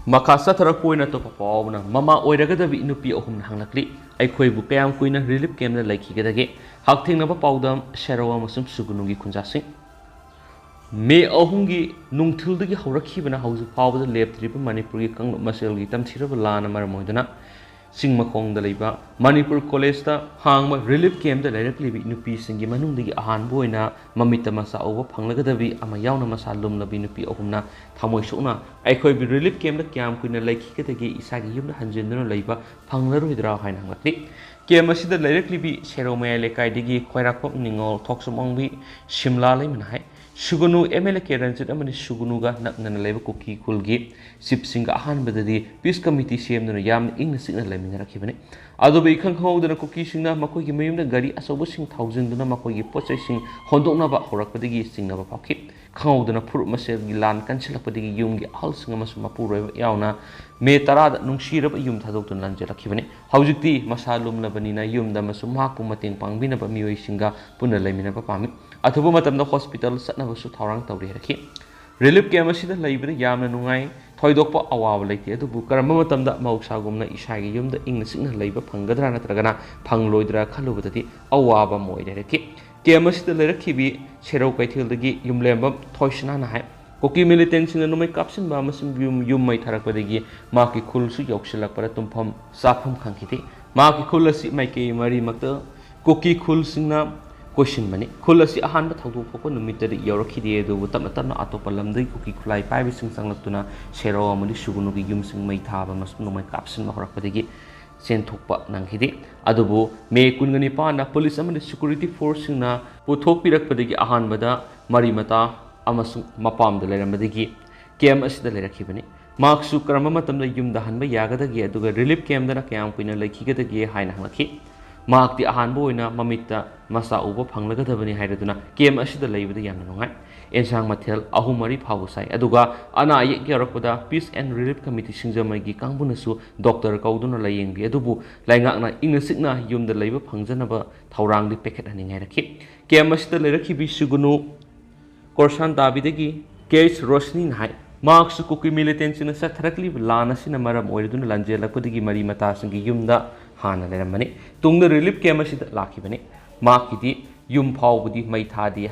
ꯃꯈꯥ ꯆꯠꯊꯔꯛꯄ ꯑꯣꯏꯅ ꯑꯇꯣꯞꯄ ꯄꯥꯎ ꯑꯃꯅ ꯃꯃꯥ ꯑꯣꯏꯔꯒꯗꯕꯤ ꯅꯨꯄꯤ ꯑꯍꯨꯝꯅ ꯍꯪꯂꯛꯂꯤ, "ꯑꯩꯈꯣꯏꯕꯨ ꯀꯌꯥꯝ ꯀꯨꯏꯅ ꯔꯤꯂꯤꯐ ꯀꯦꯝꯗ ꯂꯩꯈꯤꯒꯗꯒꯦ?" ꯍꯛꯊꯦꯡꯅꯕ ꯄꯥꯎꯗꯝ ꯁꯦꯔꯧ ꯑꯃꯁꯨꯡ ꯁꯨꯒꯅꯨꯒꯤ ꯈꯨꯟꯖꯥꯁꯤꯡ꯫ ꯃꯦ ꯑꯍꯨꯝꯒꯤ ꯅꯨꯡꯊꯤꯜꯗꯒꯤ ꯍꯧꯔꯛꯈꯤꯕꯅ ꯍꯧꯖꯤꯛ ꯐꯥꯎꯕꯗ ꯂꯦꯞꯇ꯭ꯔꯤꯕ ꯃꯅꯤꯄꯨꯔꯒꯤ ꯀꯥꯡꯂꯨꯞ ꯃꯁꯦꯜꯒꯤ ꯇꯝꯊꯤꯔꯕ ꯂꯥꯟꯅ ꯃꯔꯝ ꯑꯣꯏꯗꯨꯅ ꯆꯤꯡ ꯃꯈꯣꯡꯗ ꯂꯩꯕ ꯃꯅꯤꯄꯨꯔ ꯀꯣꯂꯦꯖꯇ ꯍꯥꯡꯕ ꯔꯤꯂꯤꯐ ꯀꯦꯝꯗ ꯂꯩꯔꯛꯂꯤꯕꯤ ꯅꯨꯄꯤꯁꯤꯡꯒꯤ ꯃꯅꯨꯡꯗꯒꯤ ꯑꯍꯥꯟꯕ ꯑꯣꯏꯅ ꯃꯃꯤꯠꯇ ꯃꯆꯥ ꯎꯕ ꯐꯪꯂꯒꯗꯕꯤ ꯑꯃ ꯌꯥꯎꯅ ꯃꯁꯥ ꯂꯨꯝꯂꯕꯤ ꯅꯨꯄꯤ ꯑꯍꯨꯝꯅ ꯊꯃꯣꯏ ꯁꯣꯛꯅ ꯑꯩꯈꯣꯏꯕꯨ ꯔꯤꯂꯤꯐ ꯀꯦꯝꯗ ꯀꯌꯥꯝ ꯀꯨꯏꯅ ꯂꯩꯈꯤꯒꯗꯒꯦ, ꯏꯁꯥꯒꯤ ꯌꯨꯝꯗ ꯍꯟꯖꯤꯟꯗꯨꯅ ꯂꯩꯕ ꯐꯪꯂꯔꯣꯏꯗ꯭ꯔꯥ ꯍꯥꯏꯅ ꯍꯪꯂꯛꯂꯤ꯫ ꯀꯦꯝ ꯑꯁꯤꯗ ꯂꯩꯔꯛꯂꯤꯕꯤ ꯁꯦꯔꯧ ꯃꯌꯥꯏ ꯂꯩꯀꯥꯏꯗꯒꯤ ꯈ꯭ꯋꯥꯏꯔꯥꯛꯄꯝ ꯅꯤꯉꯣꯜ, ꯊꯣꯛꯆꯣꯝ ꯑꯣꯡꯕꯤ, ꯁꯤꯝꯂꯥ ꯂꯩꯃꯅ ꯍꯥꯏ, Sugnu M L A K Ranjit ꯑꯃꯗꯤ ꯁꯨꯒꯅꯨꯒ ꯅꯛꯅꯅ ꯂꯩꯕ ꯀꯨꯀꯤ ꯈꯨꯜꯒꯤ ꯆꯤꯞꯁꯤꯡꯒ ꯑꯍꯥꯟꯕꯗꯗꯤ ꯄꯤꯁ ꯀꯃꯤꯇꯤ ꯁꯦꯝꯗꯨꯅ ꯌꯥꯝꯅ ꯏꯪꯅ ꯆꯤꯛꯅ ꯂꯩꯃꯤꯟꯅꯔꯛꯈꯤꯕꯅꯤ꯫ ꯑꯗꯨꯕꯨ ꯏꯈꯪ ꯈꯪꯍꯧꯗꯅ ꯀꯨꯀꯤꯁꯤꯡꯅ ꯃꯈꯣꯏꯒꯤ ꯃꯌꯨꯝꯗ ꯒꯥꯔꯤ ꯑꯆꯧꯕꯁꯤꯡ ꯊꯧꯖꯤꯟꯗꯨꯅ ꯃꯈꯣꯏꯒꯤ ꯄꯣꯠ ꯆꯩꯁꯤꯡ ꯍꯣꯟꯗꯣꯛꯅꯕ ꯍꯧꯔꯛꯄꯗꯒꯤ ꯆꯤꯡꯅꯕ ꯐꯥꯎꯈꯤ꯫ ꯈꯪꯍꯧꯗꯅ ꯐꯨꯔꯨꯞ ꯃꯁꯦꯜꯒꯤ ꯂꯥꯟ ꯀꯟꯁꯤꯜꯂꯛꯄꯗꯒꯤ ꯌꯨꯝꯒꯤ ꯑꯍꯜꯁꯤꯡ ꯑꯃꯁꯨꯡ ꯃꯄꯨꯔꯣꯏꯕ ꯌꯥꯎꯅ ꯃꯦ ꯇꯔꯥꯗ ꯅꯨꯡꯁꯤꯔꯕ ꯌꯨꯝ ꯊꯥꯗꯣꯛꯇꯨꯅ ꯂꯥꯟꯖꯦꯜꯂꯛꯈꯤꯕꯅꯤ꯫ ꯍꯧꯖꯤꯛꯇꯤ ꯃꯁꯥ ꯂꯨꯝꯂꯕꯅꯤꯅ ꯌꯨꯝꯗ ꯑꯃꯁꯨꯡ ꯃꯍꯥꯛꯄꯨ ꯃꯇꯦꯡ ꯄꯥꯡꯕꯤꯅꯕ ꯃꯤꯑꯣꯏꯁꯤꯡꯒ ꯄꯨꯟꯅ ꯂꯩꯃꯤꯟꯅꯕ ꯄꯥꯝꯃꯤ꯫ ꯑꯊꯨꯕ ꯃꯇꯝꯗ ꯍꯣꯁꯄꯤꯇꯥꯜ ꯆꯠꯅꯕꯁꯨ ꯊꯧꯔꯥꯡ ꯇꯧꯔꯤ ꯍꯥꯏꯔꯛꯈꯤ꯫ ꯔꯤꯂꯤꯐ ꯀꯦꯝ ꯑꯁꯤꯗ ꯂꯩꯕꯗ ꯌꯥꯝꯅ ꯅꯨꯡꯉꯥꯏ, ꯊꯣꯏꯗꯣꯛꯄ ꯑꯋꯥꯕ ꯂꯩꯇꯦ, ꯑꯗꯨꯕꯨ ꯀꯔꯝꯕ ꯃꯇꯝꯗ ꯃꯍꯧꯁꯥꯒꯨꯝꯅ ꯏꯁꯥꯒꯤ ꯌꯨꯝꯗ ꯏꯪꯅ ꯆꯤꯛꯅ ꯂꯩꯕ ꯐꯪꯒꯗ꯭ꯔꯥ ꯅꯠꯇ꯭ꯔꯒꯅ ꯐꯪꯂꯣꯏꯗ꯭ꯔꯥ ꯈꯜꯂꯨꯕꯗꯗꯤ ꯑꯋꯥꯕ ꯑꯃ ꯑꯣꯏꯔꯦ ꯍꯥꯏꯔꯛꯈꯤ꯫ ꯀꯦꯝ ꯑꯁꯤꯗ ꯂꯩꯔꯛꯈꯤꯕꯤ ꯁꯦꯔꯧ ꯀꯩꯊꯦꯜꯗꯒꯤ ꯌꯨꯝꯂꯦꯝꯕꯝ ꯊꯣꯏꯁꯅꯥꯅ ꯍꯥꯏ, ꯀꯨꯀꯤ ꯃꯤꯂꯤꯇꯦꯟꯁꯤꯡꯅ ꯅꯣꯡꯃꯩ ꯀꯥꯞꯁꯤꯟꯕ ꯑꯃꯁꯨꯡ ꯌꯨꯝ, ꯌꯨꯝ ꯃꯩ ꯊꯥꯔꯛꯄꯗꯒꯤ ꯃꯍꯥꯛꯀꯤ ꯈꯨꯜꯁꯨ ꯌꯧꯁꯤꯜꯂꯛꯄꯗ ꯇꯨꯝꯐꯝ ꯆꯥꯐꯝ ꯈꯪꯈꯤꯗꯦ꯫ ꯃꯍꯥꯛꯀꯤ ꯈꯨꯜ ꯑꯁꯤ ꯃꯥꯏꯀꯩ ꯃꯔꯤꯃꯛꯇ ꯀꯨꯀꯤ ꯈꯨꯜꯁꯤꯡꯅ ꯀꯣꯏꯁꯤꯟꯕꯅꯤ꯫ ꯈꯨꯜ ꯑꯁꯤ ꯑꯍꯥꯟꯕ ꯊꯧꯗꯣꯛ ꯊꯣꯛꯄ ꯅꯨꯃꯤꯠꯇꯗꯤ ꯌꯧꯔꯛꯈꯤꯗꯦ, ꯑꯗꯨꯕꯨ ꯇꯞꯅ ꯇꯞꯅ ꯑꯇꯣꯞꯄ ꯂꯝꯗꯒꯤ ꯀꯨꯀꯤ ꯈꯨꯠꯂꯥꯏ ꯄꯥꯏꯕꯁꯤꯡ ꯆꯪꯂꯛꯇꯨꯅ ꯁꯦꯔꯧ ꯑꯃꯗꯤ ꯁꯨꯒꯅꯨꯒꯤ ꯌꯨꯝꯁꯤꯡ ꯃꯩ ꯊꯥꯕ ꯑꯃꯁꯨꯡ ꯅꯣꯡꯃꯩ ꯀꯥꯞꯁꯤꯟꯕ ꯍꯧꯔꯛꯄꯗꯒꯤ ꯆꯦꯟꯊꯣꯛꯄ ꯅꯪꯈꯤꯗꯦ꯫ ꯑꯗꯨꯕꯨ ꯃꯦ ꯀꯨꯟꯒ ꯅꯤꯄꯥꯟꯗ ꯄꯨꯂꯤꯁ ꯑꯃꯗꯤ ꯁꯦꯀ꯭ꯌꯨꯔꯤꯇꯤ ꯐꯣꯔꯁꯁꯤꯡꯅ ꯄꯨꯊꯣꯛꯄꯤꯔꯛꯄꯗꯒꯤ ꯑꯍꯥꯟꯕꯗ ꯃꯔꯤ ꯃꯇꯥ ꯑꯃꯁꯨꯡ ꯃꯄꯥꯝꯗ ꯂꯩꯔꯝꯕꯗꯒꯤ ꯀꯦꯝ ꯑꯁꯤꯗ ꯂꯩꯔꯛꯈꯤꯕꯅꯤ꯫ ꯃꯍꯥꯛꯁꯨ ꯀꯔꯝꯕ ꯃꯇꯝꯗ ꯌꯨꯝꯗ ꯍꯟꯕ ꯌꯥꯒꯗꯒꯦ, ꯑꯗꯨꯒ ꯔꯤꯂꯤꯐ ꯀꯦꯝꯗꯅ ꯀꯌꯥꯝ ꯀꯨꯏꯅ ꯂꯩꯈꯤꯒꯗꯒꯦ ꯍꯥꯏꯅ ꯍꯪꯂꯛꯈꯤ꯫ ꯃꯍꯥꯛꯇꯤ ꯑꯍꯥꯟꯕ ꯑꯣꯏꯅ ꯃꯃꯤꯠꯇ ꯃꯆꯥ ꯎꯕ ꯐꯪꯂꯒꯗꯕꯅꯤ ꯍꯥꯏꯔꯗꯨꯅ ꯀꯦꯝ ꯑꯁꯤꯗ ꯂꯩꯕꯗ ꯌꯥꯝꯅ ꯅꯨꯡꯉꯥꯏ꯫ ꯑꯦꯟꯁꯥꯡ ꯃꯊꯦꯜ ꯑꯍꯨꯝ ꯃꯔꯤ ꯐꯥꯎꯕ ꯆꯥꯏ, ꯑꯗꯨꯒ ꯑꯅꯥ ꯑꯌꯦꯛ ꯌꯥꯎꯔꯛꯄꯗ Peace and Relief Committee ꯁꯤꯡꯖꯃꯩꯒꯤ ꯀꯥꯡꯕꯨꯅꯁꯨ ꯗꯣꯛꯇꯔ ꯀꯧꯗꯨꯅ ꯂꯥꯌꯦꯡꯕꯤ, ꯑꯗꯨꯕꯨ ꯂꯩꯉꯥꯛꯅ ꯏꯪꯅ ꯆꯤꯛꯅ ꯌꯨꯝꯗ ꯂꯩꯕ ꯐꯪꯖꯅꯕ ꯊꯧꯔꯥꯡꯗꯤ ꯄꯥꯏꯈꯠꯍꯟꯅꯤꯡꯉꯥꯏ ꯍꯥꯏꯔꯛꯈꯤ꯫ ꯀꯦꯝ ꯑꯁꯤꯗ ꯂꯩꯔꯛꯈꯤꯕꯤ ꯁꯨꯒꯨꯅꯨ ꯀꯣꯔꯁꯥꯟ ꯇꯥꯕꯤꯗꯒꯤ ꯀꯦꯁ ꯔꯣꯁꯅꯤꯅ ꯍꯥꯏ, ꯃꯍꯥꯛꯁꯨ ꯀꯨꯀꯤ ꯃꯤꯂꯤꯇꯦꯟꯁꯤꯡꯅ ꯆꯠꯊꯔꯛꯂꯤꯕ ꯂꯥꯟ ꯑꯁꯤꯅ ꯃꯔꯝ ꯑꯣꯏꯔꯗꯨꯅ ꯂꯥꯟꯖꯦꯜꯂꯛꯄꯗꯒꯤ ꯃꯔꯤ ꯃꯇꯥꯁꯤꯡꯒꯤ ꯌꯨꯝꯗ ꯍꯥꯟꯅ ꯂꯩꯔꯝꯕꯅꯤ꯫ ꯇꯨꯡꯗ ꯔꯤꯂꯤꯐ ꯀꯦꯝ ꯑꯁꯤꯗ ꯂꯥꯛꯈꯤꯕꯅꯤ꯫ ꯃꯍꯥꯛꯀꯤꯗꯤ ꯌꯨꯝ ꯐꯥꯎꯕꯗꯤ ꯃꯩ ꯊꯥꯗꯦ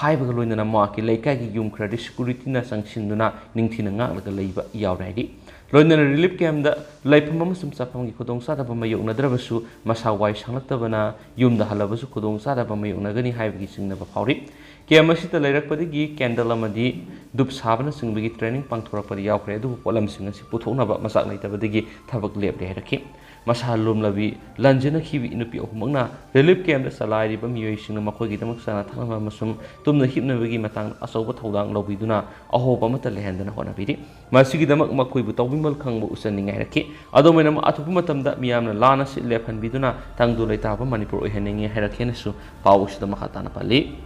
ꯍꯥꯏꯕꯒ ꯂꯣꯏꯅꯅ ꯃꯍꯥꯛꯀꯤ ꯂꯩꯀꯥꯏꯒꯤ ꯌꯨꯝ ꯈꯔꯗꯤ ꯁꯦꯀ꯭ꯌꯨꯔꯤꯇꯤꯅ ꯆꯪꯁꯤꯟꯗꯨꯅ ꯅꯤꯡꯊꯤꯅ ꯉꯥꯛꯂꯒ ꯂꯩꯕ ꯌꯥꯎꯔꯦ ꯍꯥꯏꯔꯤ꯫ ꯂꯣꯏꯅꯅ ꯔꯤꯂꯤꯐ ꯀꯦꯝꯗ ꯂꯩꯐꯝ ꯑꯃꯁꯨꯡ ꯆꯥꯐꯝꯒꯤ ꯈꯨꯗꯣꯡꯆꯥꯗꯕ ꯃꯥꯌꯣꯛꯅꯗ꯭ꯔꯕꯁꯨ ꯃꯁꯥ ꯋꯥꯏ ꯁꯪꯂꯛꯇꯕꯅ ꯌꯨꯝꯗ ꯍꯜꯂꯕꯁꯨ ꯈꯨꯗꯣꯡꯆꯥꯗꯕ ꯃꯥꯌꯣꯛꯅꯒꯅꯤ ꯍꯥꯏꯕꯒꯤ ꯆꯤꯡꯅꯕ ꯐꯥꯎꯔꯤ꯫ ꯀꯦꯝ ꯑꯁꯤꯗ ꯂꯩꯔꯛꯄꯗꯒꯤ ꯀꯦꯟꯗꯜ ꯑꯃꯗꯤ ꯙꯨꯞ ꯁꯥꯕꯅꯆꯤꯡꯕꯒꯤ ꯇ꯭ꯔꯦꯅꯤꯡ ꯄꯥꯡꯊꯣꯔꯛꯄꯗꯤ ꯌꯥꯎꯈ꯭ꯔꯦ, ꯑꯗꯨꯕꯨ ꯄꯣꯠꯂꯝꯁꯤꯡ ꯑꯁꯤ ꯄꯨꯊꯣꯛꯅꯕ ꯃꯆꯥꯛ ꯂꯩꯇꯕꯗꯒꯤ ꯊꯕꯛ ꯂꯦꯞꯂꯦ ꯍꯥꯏꯔꯛꯈꯤ꯫ ꯃꯁꯥ ꯂꯨꯝꯂꯕꯤ ꯂꯟꯖꯦꯟꯅꯈꯤꯕꯤ ꯅꯨꯄꯤ ꯑꯍꯨꯝꯃꯛꯅ ꯔꯤꯂꯤꯐ ꯀꯦꯝꯗ ꯆꯂꯥꯏꯔꯤꯕ ꯃꯤꯑꯣꯏꯁꯤꯡꯅ ꯃꯈꯣꯏꯒꯤꯗꯃꯛ ꯆꯥꯅ ꯊꯛꯅꯕ ꯑꯃꯁꯨꯡ ꯇꯨꯝꯅ ꯍꯤꯞꯅꯕꯒꯤ ꯃꯇꯥꯡꯗ ꯑꯆꯧꯕ ꯊꯧꯗꯥꯡ ꯂꯧꯕꯤꯗꯨꯅ ꯑꯍꯣꯕ ꯑꯃꯠꯇ ꯂꯩꯍꯟꯗꯅ ꯍꯣꯠꯅꯕꯤꯔꯤ꯫ ꯃꯁꯤꯒꯤꯗꯃꯛ ꯃꯈꯣꯏꯕꯨ ꯇꯧꯕꯤꯃꯜ ꯈꯪꯕ ꯎꯠꯆꯅꯤꯡꯉꯤ ꯍꯥꯏꯔꯛꯈꯤ꯫ ꯑꯗꯨꯝ ꯑꯣꯏꯅꯃꯛ, ꯑꯊꯨꯕ ꯃꯇꯝꯗ ꯃꯤꯌꯥꯝꯅ ꯂꯥꯟ ꯑꯁꯤ ꯂꯦꯞꯍꯟꯕꯤꯗꯨꯅ ꯇꯪꯗꯨ ꯂꯩꯇꯥꯕ ꯃꯅꯤꯄꯨꯔ ꯑꯣꯏꯍꯟꯅꯤꯡꯉꯤ ꯍꯥꯏꯔꯛꯈꯤ ꯍꯥꯏꯅꯁꯨ ꯄꯥꯎ ꯑꯁꯤꯗ ꯃꯈꯥ ꯇꯥꯅ ꯄꯜꯂꯤ꯫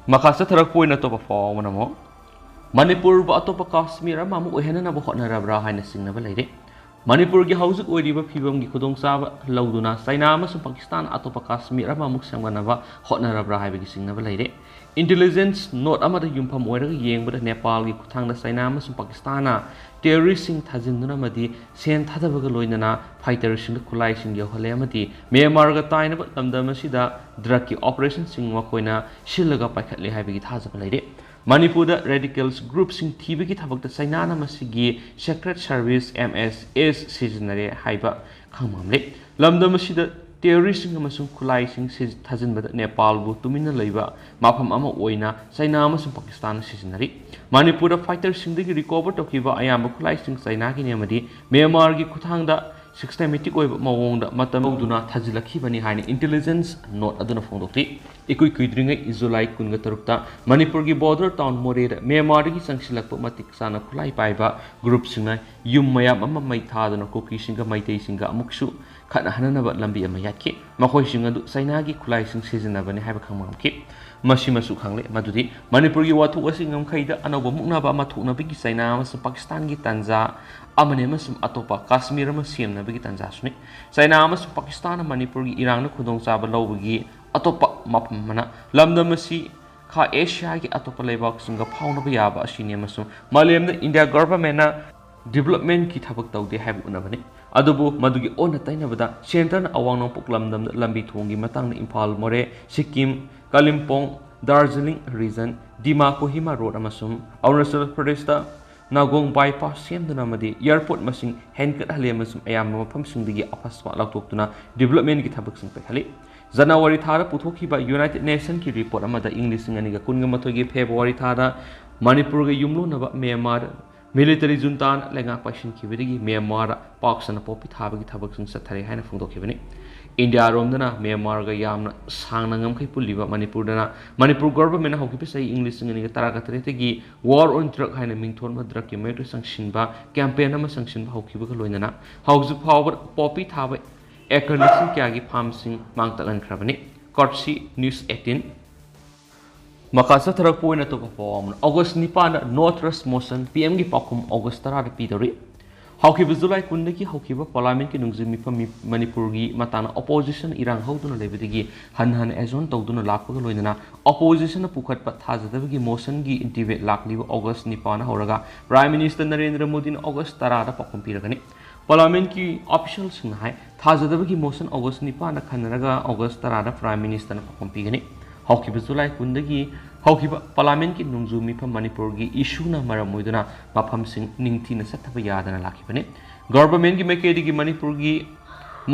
ꯃꯈꯥ ꯆꯠꯊꯔꯛꯄ ꯑꯣꯏꯅ ꯑꯇꯣꯞꯄ ꯄꯥꯎ ꯑꯃꯅ ꯑꯃꯨꯛ, ꯃꯅꯤꯄꯨꯔꯕꯨ ꯑꯇꯣꯞꯄ ꯀꯥꯁꯃꯤꯔ ꯑꯃꯃꯨꯛ ꯑꯣꯏꯍꯟꯅꯅꯕ ꯍꯣꯠꯅꯔꯕ꯭ꯔꯥ ꯍꯥꯏꯅ ꯆꯤꯡꯅꯕ ꯂꯩꯔꯦ꯫ ꯃꯅꯤꯄꯨꯔꯒꯤ ꯍꯧꯖꯤꯛ ꯑꯣꯏꯔꯤꯕ ꯐꯤꯕꯝꯒꯤ ꯈꯨꯗꯣꯡꯆꯥꯕ ꯂꯧꯗꯨꯅ ꯆꯩꯅꯥ ꯑꯃꯁꯨꯡ ꯄꯥꯀꯤꯁꯇꯥꯟ ꯑꯇꯣꯞꯄ ꯀꯥꯁꯃꯤꯔ ꯑꯃꯃꯨꯛ ꯁꯦꯝꯒꯠꯅꯕ ꯍꯣꯠꯅꯔꯕ꯭ꯔꯥ ꯍꯥꯏꯕꯒꯤ ꯆꯤꯡꯅꯕ ꯂꯩꯔꯦ꯫ ꯏꯟꯇꯦꯂꯤꯖꯦꯟꯁ ꯅꯣꯠ ꯑꯃꯗ ꯌꯨꯝꯐꯝ ꯑꯣꯏꯔꯒ ꯌꯦꯡꯕꯗ ꯅꯦꯄꯥꯜꯒꯤ ꯈꯨꯠꯊꯥꯡꯗ ꯆꯩꯅꯥ ꯑꯃꯁꯨꯡ ꯄꯥꯀꯤꯁꯇꯥꯟꯅ ꯇꯦꯔꯣꯔꯤꯁꯁꯤꯡ ꯊꯥꯖꯤꯟꯗꯨꯅ ꯑꯃꯗꯤ ꯁꯦꯟ ꯊꯥꯗꯕꯒ ꯂꯣꯏꯅꯅ ꯐꯥꯏꯇꯔꯁꯤꯡꯗ ꯈꯨꯠꯂꯥꯏꯁꯤꯡ ꯌꯧꯍꯜꯂꯦ ꯑꯃꯗꯤ ꯃ꯭ꯌꯥꯟꯃꯥꯔꯒ ꯇꯥꯏꯅꯕ ꯂꯝꯗꯝ ꯑꯁꯤꯗ ꯗ꯭ꯔꯒꯀꯤ ꯑꯣꯄꯔꯦꯁꯟꯁꯤꯡ ꯃꯈꯣꯏꯅ ꯁꯤꯜꯂꯒ ꯄꯥꯏꯈꯠꯂꯦ ꯍꯥꯏꯕꯒꯤ ꯊꯥꯖꯕ ꯂꯩꯔꯦ꯫ ꯃꯅꯤꯄꯨꯔꯗ ꯔꯦꯗꯤꯀꯦꯜꯁ ꯒ꯭ꯔꯨꯞꯁꯤꯡ ꯊꯤꯕꯒꯤ ꯊꯕꯛꯇ ꯆꯩꯅꯥꯅ ꯃꯁꯤꯒꯤ ꯁꯦꯀ꯭ꯔꯦꯠ ꯁꯔꯚꯤꯁ, ꯑꯦꯝ ꯑꯦꯁ ꯑꯦꯁ, ꯁꯤꯖꯤꯟꯅꯔꯦ ꯍꯥꯏꯕ ꯈꯪꯕ ꯉꯝꯂꯦ꯫ ꯂꯝꯗꯝ ꯑꯁꯤꯗ ꯇꯦꯔꯣꯔꯤꯁꯁꯤꯡ ꯑꯃꯁꯨꯡ ꯈꯨꯠꯂꯥꯏꯁꯤꯡ ꯁꯤꯖ-, ꯊꯥꯖꯤꯟꯕꯗ ꯅꯦꯄꯥꯜꯕꯨ ꯇꯨꯃꯤꯟꯅ ꯂꯩꯕ ꯃꯐꯝ ꯑꯃ ꯑꯣꯏꯅ ꯆꯩꯅꯥ ꯑꯃꯁꯨꯡ ꯄꯥꯀꯤꯁꯇꯥꯟꯅ ꯁꯤꯖꯤꯟꯅꯔꯤ꯫ ꯃꯅꯤꯄꯨꯔꯗ ꯐꯥꯏꯇꯔꯁꯤꯡꯗꯒꯤ ꯔꯤꯀꯣꯚꯔ ꯇꯧꯈꯤꯕ ꯑꯌꯥꯝꯕ ꯈꯨꯠꯂꯥꯏꯁꯤꯡ ꯆꯩꯅꯥꯒꯤꯅꯤ ꯑꯃꯗꯤ ꯃ꯭ꯌꯥꯟꯃꯥꯔꯒꯤ ꯈꯨꯠꯊꯥꯡꯗ ꯁꯤꯁꯇꯦꯃꯦꯇꯤꯛ ꯑꯣꯏꯕ ꯃꯑꯣꯡꯗ ꯃꯇꯝ ꯂꯧꯗꯨꯅ ꯊꯥꯖꯤꯜꯂꯛꯈꯤꯕꯅꯤ ꯍꯥꯏꯅ ꯏꯟꯇꯦꯂꯤꯖꯦꯟꯁ ꯅꯣꯠ ꯑꯗꯨꯅ ꯐꯣꯡꯗꯣꯛꯂꯤ꯫ ꯏꯀꯨꯏ ꯀꯨꯏꯗ꯭ꯔꯤꯉꯩ ꯖꯨꯂꯥꯏ ꯀꯨꯟꯒ ꯇꯔꯨꯛꯇ ꯃꯅꯤꯄꯨꯔꯒꯤ ꯕꯣꯔꯗꯔ ꯇꯥꯎꯟ ꯃꯣꯔꯦꯗ ꯃ꯭ꯌꯥꯟꯃꯥꯔꯗꯒꯤ ꯆꯪꯁꯤꯜꯂꯛꯄ ꯃꯇꯤꯛ ꯆꯥꯅ ꯈꯨꯠꯂꯥꯏ ꯄꯥꯏꯕ ꯒ꯭ꯔꯨꯞꯁꯤꯡꯅ ꯌꯨꯝ ꯃꯌꯥꯝ ꯑꯃ ꯃꯩ ꯊꯥꯗꯨꯅ ꯀꯨꯀꯤꯁꯤꯡꯒ ꯃꯩꯇꯩꯁꯤꯡꯒ ꯑꯃꯨꯛꯁꯨ ꯈꯠꯅꯍꯟꯅꯅꯕ ꯂꯝꯕꯤ ꯑꯃ ꯌꯥꯠꯈꯤ꯫ ꯃꯈꯣꯏꯁꯤꯡ ꯑꯗꯨ ꯆꯩꯅꯥꯒꯤ ꯈꯨꯠꯂꯥꯏꯁꯤꯡ ꯁꯤꯖꯤꯟꯅꯕꯅꯤ ꯍꯥꯏꯕ ꯈꯪꯕ ꯉꯝꯈꯤ꯫ ꯃꯁꯤꯃꯁꯨ ꯈꯪꯂꯦ ꯃꯗꯨꯗꯤ ꯃꯅꯤꯄꯨꯔꯒꯤ ꯋꯥꯊꯣꯛ ꯑꯁꯤ ꯉꯝꯈꯩꯗ ꯑꯅꯧꯕ ꯃꯨꯛꯅꯕ ꯑꯃ ꯊꯣꯛꯅꯕꯒꯤ ꯆꯩꯅꯥ ꯑꯃꯁꯨꯡ ꯄꯥꯀꯤꯁꯇꯥꯟꯒꯤ ꯇꯥꯟꯖꯥ ꯑꯃꯅꯤ ꯑꯃꯁꯨꯡ ꯑꯇꯣꯞꯄ ꯀꯥꯁꯃꯤꯔ ꯑꯃ ꯁꯦꯝꯅꯕꯒꯤ ꯇꯥꯟꯖꯥꯁꯨꯅꯤ꯫ ꯆꯩꯅꯥ ꯑꯃꯁꯨꯡ ꯄꯥꯀꯤꯁꯇꯥꯟꯅ ꯃꯅꯤꯄꯨꯔꯒꯤ ꯏꯔꯥꯡꯅ ꯈꯨꯗꯣꯡꯆꯥꯕ ꯂꯧꯕꯒꯤ ꯑꯇꯣꯞꯄ ꯃꯐꯝ ꯑꯃꯅ ꯂꯝꯗꯝ ꯑꯁꯤ ꯈꯥ ꯑꯦꯁꯤꯌꯥꯒꯤ ꯑꯇꯣꯞꯄ ꯂꯩꯕꯥꯛꯁꯤꯡꯒ ꯐꯥꯎꯅꯕ ꯌꯥꯕ ꯑꯁꯤꯅꯤ ꯑꯃꯁꯨꯡ ꯃꯥꯂꯦꯝꯗ ꯏꯟꯗꯤꯌꯥ ꯒꯚꯔꯟꯃꯦꯟꯠꯅ ꯗꯤꯕꯂꯞꯃꯦꯟꯠꯀꯤ ꯊꯕꯛ ꯇꯧꯗꯦ ꯍꯥꯏꯕ ꯎꯠꯅꯕꯅꯤ꯫ ꯑꯗꯨꯕꯨ ꯃꯗꯨꯒꯤ ꯑꯣꯟꯅ ꯇꯩꯅꯕꯗ ꯁꯦꯟꯇꯔꯅ ꯑꯋꯥꯡ ꯅꯣꯡꯄꯣꯛ ꯂꯝꯗꯝꯗ ꯂꯝꯕꯤ ꯊꯣꯡꯒꯤ ꯃꯇꯥꯡꯗ ꯏꯝꯐꯥꯜ ꯃꯣꯔꯦ, ꯁꯤꯛꯀꯤꯝ, ꯀꯥꯂꯤꯝꯄꯣꯡ, ꯗꯥꯔꯖꯤꯂꯤꯡ ꯔꯤꯖꯟ, ꯗꯤꯃꯥ ꯀꯣꯍꯤꯃꯥ ꯔꯣꯗ ꯑꯃꯁꯨꯡ ꯑꯔꯨꯅꯥꯆꯜ ꯄ꯭ꯔꯗꯦꯁꯇ ꯅꯥꯒꯣꯡ ꯕꯥꯏꯄꯥꯁ ꯁꯦꯝꯗꯨꯅ ꯑꯃꯗꯤ ꯑꯦꯌꯔꯄꯣꯔꯠ ꯃꯁꯤꯡ ꯍꯦꯟꯒꯠꯍꯜꯂꯤ ꯑꯃꯁꯨꯡ ꯑꯌꯥꯝꯕ ꯃꯐꯝꯁꯤꯡꯗꯒꯤ ꯑꯐꯁꯃꯥ ꯂꯧꯊꯣꯛꯇꯨꯅ ꯗꯤꯕꯂꯞꯃꯦꯟꯠꯀꯤ ꯊꯕꯛꯁꯤꯡ ꯄꯥꯏꯈꯠꯂꯤ꯫ ꯖꯅꯋꯥꯔꯤ ꯊꯥꯗ ꯄꯨꯊꯣꯛꯈꯤꯕ ꯌꯨꯅꯥꯏꯇꯦꯗ ꯅꯦꯁꯟꯒꯤ ꯔꯤꯄꯣꯔꯠ ꯑꯃꯗ ꯏꯪ ꯂꯤꯁꯤꯡ ꯑꯅꯤꯒ ꯀꯨꯟꯒ ꯃꯥꯊꯣꯏꯒꯤ ꯐꯦꯕ꯭ꯔꯨꯋꯥꯔꯤ ꯊꯥꯗ ꯃꯅꯤꯄꯨꯔꯒ ꯌꯨꯝꯂꯣꯟꯅꯕ ꯃ꯭ꯌꯥꯟꯃꯥꯔ ꯃꯤꯂꯤꯇꯔꯤ ꯖꯨꯟꯇꯥꯅ ꯂꯩꯉꯥꯛ ꯄꯥꯏꯁꯤꯟꯈꯤꯕꯗꯒꯤ ꯃ꯭ꯌꯥꯟꯃꯥꯔꯗ ꯄꯥꯛ ꯁꯟꯅ ꯄꯣꯄꯤ ꯊꯥꯕꯒꯤ ꯊꯕꯛꯁꯤꯡ ꯆꯠꯊꯔꯦ ꯍꯥꯏꯅ ꯐꯣꯡꯗꯣꯛꯈꯤꯕꯅꯤ꯫ ꯏꯟꯗꯤꯌꯥꯔꯣꯝꯗꯅ ꯃ꯭ꯌꯥꯟꯃꯥꯔꯒ ꯌꯥꯝꯅ ꯁꯥꯡꯅ ꯉꯝꯈꯩ ꯄꯨꯜꯂꯤꯕ ꯃꯅꯤꯄꯨꯔꯗꯅ ꯃꯅꯤꯄꯨꯔ ꯒꯣꯚꯔꯟꯃꯦꯟꯠꯅ ꯍꯧꯈꯤꯕ ꯆꯍꯤ ꯏꯪ ꯂꯤꯁꯤꯡ ꯑꯅꯤꯒ ꯇꯔꯥꯒ ꯇꯔꯦꯠꯇꯒꯤ ꯋꯥꯔ ꯑꯣꯟ ꯗ꯭ꯔꯒ ꯍꯥꯏꯅ ꯃꯤꯡꯊꯣꯟꯕ ꯗ꯭ꯔꯒꯀꯤ ꯃꯥꯌꯣꯛꯇ ꯆꯪꯁꯤꯟꯕ ꯀꯦꯝꯄꯦꯟ ꯑꯃ ꯆꯪꯁꯤꯟꯕ ꯍꯧꯈꯤꯕꯒ ꯂꯣꯏꯅꯅ ꯍꯧꯖꯤꯛ ꯐꯥꯎꯕ ꯄꯣꯄꯤ ꯊꯥꯕ ꯑꯦꯀꯔ ꯂꯤꯁꯤꯡ ꯀꯌꯥꯒꯤ ꯐꯥꯔꯝꯁꯤꯡ ꯃꯥꯡ ꯇꯥꯛꯍꯟꯈ꯭ꯔꯕꯅꯤ꯫ Courtesy News eighteen꯫ ꯃꯈꯥ ꯆꯠꯊꯔꯛꯄ ꯑꯣꯏꯅ ꯑꯇꯣꯞꯄ ꯄꯥꯎ ꯑꯃꯅ, ꯑꯣꯒꯁ ꯅꯤꯄꯥꯟꯗ No Trust Motion, ꯄꯤ ꯑꯦꯝꯒꯤ ꯄꯥꯎꯈꯨꯝ ꯑꯣꯒꯁ ꯇꯔꯥꯗ ꯄꯤꯗꯧꯔꯤ꯫ ꯍꯧꯈꯤꯕ ꯖꯨꯂꯥꯏ ꯀꯨꯟꯗꯒꯤ ꯍꯧꯈꯤꯕ ꯄꯥꯔꯂꯤꯌꯥꯃꯦꯟꯠꯀꯤ ꯅꯣꯡꯖꯨ ꯃꯤꯐꯝ ꯃꯤ-, ꯃꯅꯤꯄꯨꯔꯒꯤ ꯃꯇꯥꯡꯗ ꯑꯣꯄꯣꯖꯤꯁꯟ ꯏꯔꯥꯡ ꯍꯧꯗꯨꯅ ꯂꯩꯕꯗꯒꯤ ꯍꯟꯅ ꯍꯟꯅ ꯑꯦꯖꯣꯔꯟ ꯇꯧꯗꯨꯅ ꯂꯥꯛꯄꯒ ꯂꯣꯏꯅꯅ ꯑꯣꯄꯣꯖꯤꯁꯟꯅ ꯄꯨꯈꯠꯄ ꯊꯥꯖꯗꯕꯒꯤ ꯃꯣꯁꯟꯒꯤ ꯗꯤꯕꯦꯠ ꯂꯥꯛꯂꯤꯕ ꯑꯣꯒꯁ ꯅꯤꯄꯥꯟꯗ ꯍꯧꯔꯒ ꯄ꯭ꯔꯥꯏꯝ ꯃꯤꯅꯤꯁꯇꯔ ꯅꯔꯦꯟꯗ꯭ꯔ ꯃꯣꯗꯤꯅ ꯑꯣꯒꯁ ꯇꯔꯥꯗ ꯄꯥꯎꯈꯨꯝ ꯄꯤꯔꯒꯅꯤ꯫ ꯄꯥꯔꯂꯤꯌꯥꯃꯦꯟꯠꯀꯤ ꯑꯣꯐꯤꯁꯤꯌꯦꯜꯁꯤꯡꯅ ꯍꯥꯏ, ꯊꯥꯖꯗꯕꯒꯤ ꯃꯣꯁꯟ ꯑꯣꯒꯁ ꯅꯤꯄꯥꯟꯗ ꯈꯟꯅꯔꯒ ꯑꯣꯒꯁ ꯇꯔꯥꯗ ꯄ꯭ꯔꯥꯏꯝ ꯃꯤꯅꯤꯁꯇꯔꯅ ꯄꯥꯎꯈꯨꯝ ꯄꯤꯒꯅꯤ꯫ ꯍꯧꯈꯤꯕ ꯖꯨꯂꯥꯏ ꯀꯨꯟꯗꯒꯤ ꯍꯧꯈꯤꯕ ꯄꯥꯔꯂꯤꯌꯥꯃꯦꯟꯠꯀꯤ ꯅꯣꯡꯖꯨ ꯃꯤꯐꯝ ꯃꯅꯤꯄꯨꯔꯒꯤ ꯏꯁꯨꯅ ꯃꯔꯝ ꯑꯣꯏꯗꯨꯅ ꯃꯐꯝꯁꯤꯡ ꯅꯤꯡꯊꯤꯅ ꯆꯠꯊꯕ ꯌꯥꯗꯅ ꯂꯥꯛꯈꯤꯕꯅꯤ꯫ ꯒꯣꯚꯔꯟꯃꯦꯟꯠꯀꯤ ꯃꯥꯏꯀꯩꯗꯒꯤ ꯃꯅꯤꯄꯨꯔꯒꯤ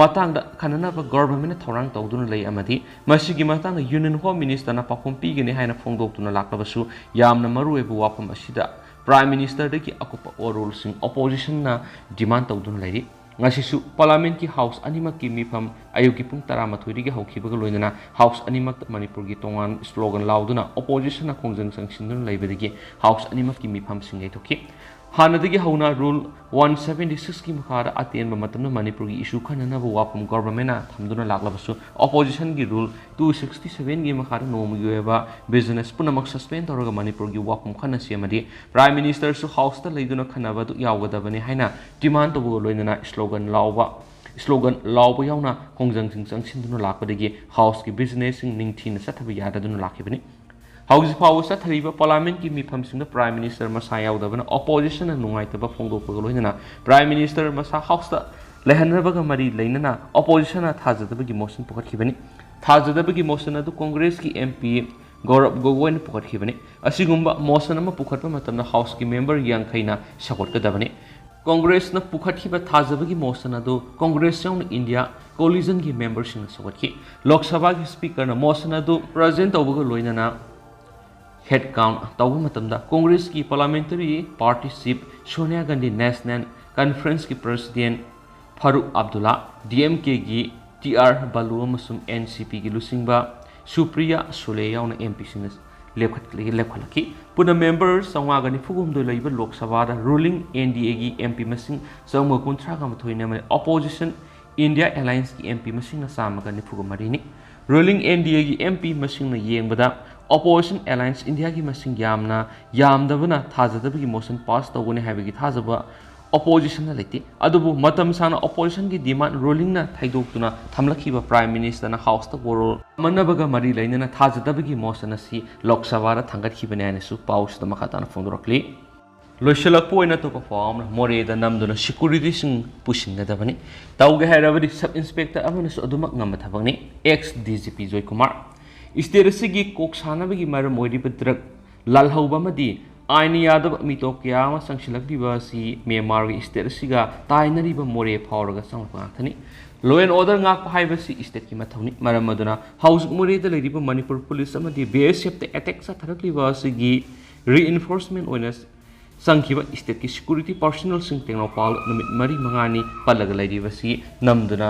ꯃꯇꯥꯡꯗ ꯈꯟꯅꯅꯕ ꯒꯣꯚꯔꯟꯃꯦꯟꯠꯅ ꯊꯧꯔꯥꯡ ꯇꯧꯗꯨꯅ ꯂꯩ ꯑꯃꯗꯤ ꯃꯁꯤꯒꯤ ꯃꯇꯥꯡꯗ ꯌꯨꯅꯤꯌꯟ ꯍꯣꯝ ꯃꯤꯅꯤꯁꯇꯔꯅ ꯄꯥꯎꯈꯨꯝ ꯄꯤꯒꯅꯤ ꯍꯥꯏꯅ ꯐꯣꯡꯗꯣꯛꯇꯨꯅ ꯂꯥꯛꯂꯕꯁꯨ ꯌꯥꯝꯅ ꯃꯔꯨꯑꯣꯏꯕ ꯋꯥꯐꯝ ꯑꯁꯤꯗ ꯄ꯭ꯔꯥꯏꯝ ꯃꯤꯅꯤꯁꯇꯔꯗꯒꯤ ꯑꯀꯨꯞꯄ ꯋꯥꯔꯣꯜꯁꯤꯡ ꯑꯣꯄꯣꯖꯤꯁꯟꯅ ꯗꯤꯃꯥꯟ ꯇꯧꯗꯨꯅ ꯂꯩꯔꯤ꯫ ꯉꯁꯤꯁꯨ ꯄꯥꯔꯂꯤꯌꯥꯃꯦꯟꯠꯀꯤ ꯍꯥꯎꯁ ꯑꯅꯤꯃꯛꯀꯤ ꯃꯤꯐꯝ ꯑꯌꯨꯛꯀꯤ ꯄꯨꯡ ꯇꯔꯥꯃꯥꯊꯣꯏꯗꯒꯤ ꯍꯧꯈꯤꯕꯒ ꯂꯣꯏꯅꯅ ꯍꯥꯎꯁ ꯑꯅꯤꯃꯛꯇ ꯃꯅꯤꯄꯨꯔꯒꯤ ꯇꯣꯉꯥꯟ ꯁ꯭ꯂꯣꯒꯟ ꯂꯥꯎꯗꯨꯅ ꯑꯣꯄꯣꯖꯤꯁꯟꯅ ꯈꯣꯡꯖꯪ ꯆꯪꯁꯤꯟꯗꯨꯅ ꯂꯩꯕꯗꯒꯤ ꯍꯥꯎꯁ ꯑꯅꯤꯃꯛꯀꯤ ꯃꯤꯐꯝꯁꯤꯡ ꯌꯩꯊꯣꯛꯈꯤ꯫ ꯍꯥꯟꯅꯗꯒꯤ ꯍꯧꯅ Rule one seventy six ꯀꯤ ꯃꯈꯥꯗ ꯑꯇꯦꯟꯕ ꯃꯇꯝꯗ ꯃꯅꯤꯄꯨꯔꯒꯤ ꯏꯁꯨ ꯈꯟꯅꯅꯕ ꯋꯥꯐꯝ ꯒꯣꯚꯔꯟꯃꯦꯟꯠꯅ ꯊꯝꯗꯨꯅ ꯂꯥꯛꯂꯕꯁꯨ, ꯑꯣꯄꯣꯖꯤꯁꯟꯒꯤ Rule two sixty seven ꯒꯤ ꯃꯈꯥꯗ ꯅꯣꯡꯃꯒꯤ ꯑꯣꯏꯕ ꯕꯤꯖꯤꯅꯦꯁ ꯄꯨꯝꯅꯃꯛ ꯁꯁꯄꯦꯟ ꯇꯧꯔꯒ ꯃꯅꯤꯄꯨꯔꯒꯤ ꯋꯥꯐꯝ ꯈꯟꯅꯁꯤ ꯑꯃꯗꯤ ꯄ꯭ꯔꯥꯏꯝ ꯃꯤꯅꯤꯁꯇꯔꯁꯨ ꯍꯥꯎꯁꯇ ꯂꯩꯗꯨꯅ ꯈꯟꯅꯕ ꯑꯗꯨ ꯌꯥꯎꯒꯗꯕꯅꯤ ꯍꯥꯏꯅ ꯗꯤꯃꯥꯟ ꯇꯧꯕꯒ ꯂꯣꯏꯅꯅ ꯁ꯭ꯂꯣꯒꯟ ꯂꯥꯎꯕ ꯁ꯭ꯂꯣꯒꯟ ꯂꯥꯎꯕ ꯌꯥꯎꯅ ꯈꯣꯡꯖꯪꯁꯤꯡ ꯆꯪꯁꯤꯟꯗꯨꯅ ꯂꯥꯛꯄꯗꯒꯤ ꯍꯥꯎꯁꯀꯤ ꯕꯤꯖꯤꯅꯦꯁꯁꯤꯡ ꯅꯤꯡꯊꯤꯅ ꯆꯠꯊꯕ ꯌꯥꯗꯗꯨꯅ ꯂꯥꯛꯈꯤꯕꯅꯤ꯫ ꯍꯧꯖꯤꯛ ꯐꯥꯎꯕ ꯆꯠꯊꯔꯤꯕ ꯄꯥꯔꯂꯤꯌꯥꯃꯦꯟꯠꯀꯤ ꯃꯤꯐꯝꯁꯤꯡꯗ ꯄ꯭ꯔꯥꯏꯝ ꯃꯤꯅꯤꯁꯇꯔ ꯃꯁꯥ ꯌꯥꯎꯗꯕꯅ ꯑꯣꯄꯣꯖꯤꯁꯟꯅ ꯅꯨꯡꯉꯥꯏꯇꯕ ꯐꯣꯡꯗꯣꯛꯄꯒ ꯂꯣꯏꯅꯅ ꯄ꯭ꯔꯥꯏꯝ ꯃꯤꯅꯤꯁꯇꯔ ꯃꯁꯥ ꯍꯥꯎꯁꯇ ꯂꯩꯍꯟꯅꯕꯒ ꯃꯔꯤ ꯂꯩꯅꯅ ꯑꯣꯄꯣꯖꯤꯁꯟꯅ ꯊꯥꯖꯗꯕꯒꯤ ꯃꯣꯁꯟ ꯄꯨꯈꯠꯈꯤꯕꯅꯤ꯫ ꯊꯥꯖꯗꯕꯒꯤ ꯃꯣꯁꯟ ꯑꯗꯨ ꯀꯣꯡꯒ꯭ꯔꯦꯁꯀꯤ ꯑꯦꯝ ꯄꯤ ꯒꯧꯔꯕ ꯒꯣꯒꯣꯏꯅ ꯄꯨꯈꯠꯈꯤꯕꯅꯤ꯫ ꯑꯁꯤꯒꯨꯝꯕ ꯃꯣꯁꯟ ꯑꯃ ꯄꯨꯈꯠꯄ ꯃꯇꯝꯗ ꯍꯥꯎꯁꯀꯤ ꯃꯦꯝꯕꯔ ꯌꯥꯡꯈꯩꯅ ꯁꯧꯒꯠꯀꯗꯕꯅꯤ꯫ ꯀꯣꯡꯒ꯭ꯔꯦꯁꯅ ꯄꯨꯈꯠꯈꯤꯕ ꯊꯥꯖꯕꯒꯤ ꯃꯣꯁꯟ ꯑꯗꯨ ꯀꯣꯡꯒ꯭ꯔꯦꯁ ꯌꯥꯎꯅ ꯏꯟꯗꯤꯌꯥ ꯀꯣꯂꯤꯖꯟꯒꯤ ꯃꯦꯝꯕꯔꯁꯤꯡꯅ ꯁꯧꯒꯠꯈꯤ꯫ ꯂꯣꯛ ꯁꯚꯥꯒꯤ ꯁ꯭ꯄꯤꯀꯔꯅ ꯃꯣꯁꯟ ꯑꯗꯨ ꯄ꯭ꯔꯖꯦꯟ ꯇꯧꯕꯒ ꯂꯣꯏꯅꯅ ꯍꯦꯗ ꯀꯥꯎꯟꯠ ꯇꯧꯕ ꯃꯇꯝꯗ ꯀꯣꯡꯒ꯭ꯔꯦꯁꯀꯤ parliamentary party chief Sonia Gandhi, national ꯀꯟꯐꯔꯦꯟꯁꯀꯤ president Farooq Abdullah, D M ꯀꯦꯒꯤ ꯇꯤ ꯑꯥꯔ ꯕꯥꯂꯨ ꯑꯃꯁꯨꯡ ꯑꯦꯟ ꯁꯤ ꯄꯤꯒꯤ ꯂꯨꯆꯤꯡꯕ ꯁꯨꯄ꯭ꯔꯤꯌꯥ ꯁꯨꯂꯦ ꯌꯥꯎꯅ ꯑꯦꯝ ꯄꯤꯁꯤꯡꯅ ꯂꯦꯞꯈꯠ-, ꯂꯦꯞꯈꯠꯂꯛꯈꯤ꯫ ꯄꯨꯟꯅ ꯃꯦꯝꯕꯔ ꯆꯥꯝꯃꯉꯥꯒ ꯅꯤꯐꯨ ꯍꯨꯝꯗꯣꯏ ꯂꯩꯕ ꯂꯣꯛ ꯁꯚꯥꯗ ꯔꯨꯂꯤꯡ ꯑꯦꯟ ꯗꯤ ꯑꯦꯒꯤ ꯑꯦꯝ ꯄꯤ ꯃꯁꯤꯡ ꯆꯥꯝꯃꯒ ꯀꯨꯟꯊ꯭ꯔꯥꯒ ꯃꯥꯊꯣꯏꯅ ꯑꯃꯗꯤ ꯑꯣꯄꯣꯖꯤꯁꯟ ꯏꯟꯗꯤꯌꯥ ꯑꯦꯂꯥꯌꯟꯁꯀꯤ ꯑꯦꯝ ꯄꯤ ꯃꯁꯤꯡꯅ ꯆꯥꯝꯃꯒ ꯅꯤꯐꯨꯒ ꯃꯔꯤꯅꯤ꯫ ꯔꯨꯂꯤꯡ ꯑꯦꯟ ꯗꯤ ꯑꯦꯒꯤ ꯑꯦꯝ ꯄꯤ ꯃꯁꯤꯡꯅ ꯌꯦꯡꯕꯗ ꯑꯣꯄꯣꯖꯤꯁꯟ ꯑꯦꯂꯥꯌꯟꯁ ꯏꯟꯗꯤꯌꯥꯒꯤ ꯃꯁꯤꯡ ꯌꯥꯝꯅ ꯌꯥꯝꯗꯕꯅ ꯊꯥꯖꯗꯕꯒꯤ ꯃꯣꯁꯟ ꯄꯥꯁ ꯇꯧꯒꯅꯤ ꯍꯥꯏꯕꯒꯤ ꯊꯥꯖꯕ ꯑꯣꯄꯣꯖꯤꯁꯟꯅ ꯂꯩꯇꯦ꯫ ꯑꯗꯨꯕꯨ ꯃꯇꯝ ꯁꯥꯡꯅ ꯑꯣꯄꯣꯖꯤꯁꯟꯒꯤ ꯗꯤꯃꯥꯟ ꯔꯨꯂꯤꯡꯅ ꯊꯩꯗꯣꯛꯇꯨꯅ ꯊꯝꯂꯛꯈꯤꯕ ꯄ꯭ꯔꯥꯏꯝ ꯃꯤꯅꯤꯁꯇꯔꯅ ꯍꯥꯎꯁꯇ ꯋꯥꯔꯣꯜ ꯑꯃꯟꯅꯕꯒ ꯃꯔꯤ ꯂꯩꯅꯅ ꯊꯥꯖꯗꯕꯒꯤ ꯃꯣꯁꯟ ꯑꯁꯤ ꯂꯣꯛ ꯁꯚꯥꯗ ꯊꯥꯡꯒꯠꯈꯤꯕꯅꯤ ꯍꯥꯏꯅꯁꯨ ꯄꯥꯎꯁꯤꯗ ꯃꯈꯥ ꯇꯥꯅ ꯐꯣꯡꯗꯣꯔꯛꯂꯤ꯫ ꯂꯣꯏꯁꯤꯜꯂꯛꯄ ꯑꯣꯏꯅ ꯑꯇꯣꯞꯄ ꯄꯥꯎ ꯑꯃꯅ ꯃꯣꯔꯦꯗ ꯅꯝꯗꯨꯅ ꯁꯦꯀ꯭ꯌꯨꯔꯤꯇꯤꯁꯤꯡ ꯄꯨꯁꯤꯟꯒꯗꯕꯅꯤ꯫ ꯇꯧꯒꯦ ꯍꯥꯏꯔꯕꯗꯤ ꯁꯕ ꯏꯟꯁꯄꯦꯛꯇꯔ ꯑꯃꯅꯁꯨ ꯑꯗꯨꯃꯛ ꯉꯝꯕ ꯊꯕꯛꯅꯤ꯫ X D G P Joykumar. State ꯑꯁꯤꯒꯤ ꯀꯣꯛ ꯁꯥꯅꯕꯒꯤ ꯃꯔꯝ ꯑꯣꯏꯔꯤꯕ ꯗ꯭ꯔꯒ ꯂꯥꯜꯍꯧꯕ ꯑꯃꯗꯤ ꯑꯥꯏꯟ ꯌꯥꯗꯕ ꯃꯤꯇꯣꯞ ꯀꯌꯥ ꯑꯃ ꯆꯪꯁꯤꯜꯂꯛꯂꯤꯕ ꯑꯁꯤ ꯃ꯭ꯌꯥꯟꯃꯥꯔꯒꯤ ꯁ꯭ꯇꯦꯠ ꯑꯁꯤꯒ ꯇꯥꯏꯅꯔꯤꯕ ꯃꯣꯔꯦ ꯐꯥꯎꯔꯒ ꯆꯪꯂꯛꯄ ꯉꯥꯛꯇꯅꯤ꯫ Law and order ꯉꯥꯛꯄ ꯍꯥꯏꯕꯁꯤ ꯁ꯭ꯇꯦꯠꯀꯤ ꯃꯊꯧꯅꯤ꯫ ꯃꯔꯝ ꯑꯗꯨꯅ ꯍꯧꯖꯤꯛ ꯃꯣꯔꯦꯗ ꯂꯩꯔꯤꯕ ꯃꯅꯤꯄꯨꯔ ꯄꯨꯂꯤꯁ ꯑꯃꯗꯤ ꯕꯤ ꯑꯦꯁ ꯑꯦꯐꯇ ꯑꯦꯇꯦꯛ ꯆꯠꯊꯔꯛꯂꯤꯕ ꯑꯁꯤꯒꯤ ꯔꯤꯏꯟꯐꯣꯔꯁꯃꯦꯟ ꯑꯣꯏꯅ ꯆꯪꯈꯤꯕ state ꯀꯤ security personnel ꯁꯤꯡ ꯇꯦꯡꯅꯧꯄꯜ ꯅꯨꯃꯤꯠ ꯃꯔꯤ ꯃꯉꯥꯅꯤ ꯄꯜꯂꯒ ꯂꯩꯔꯤꯕꯁꯤ ꯅꯝꯗꯨꯅ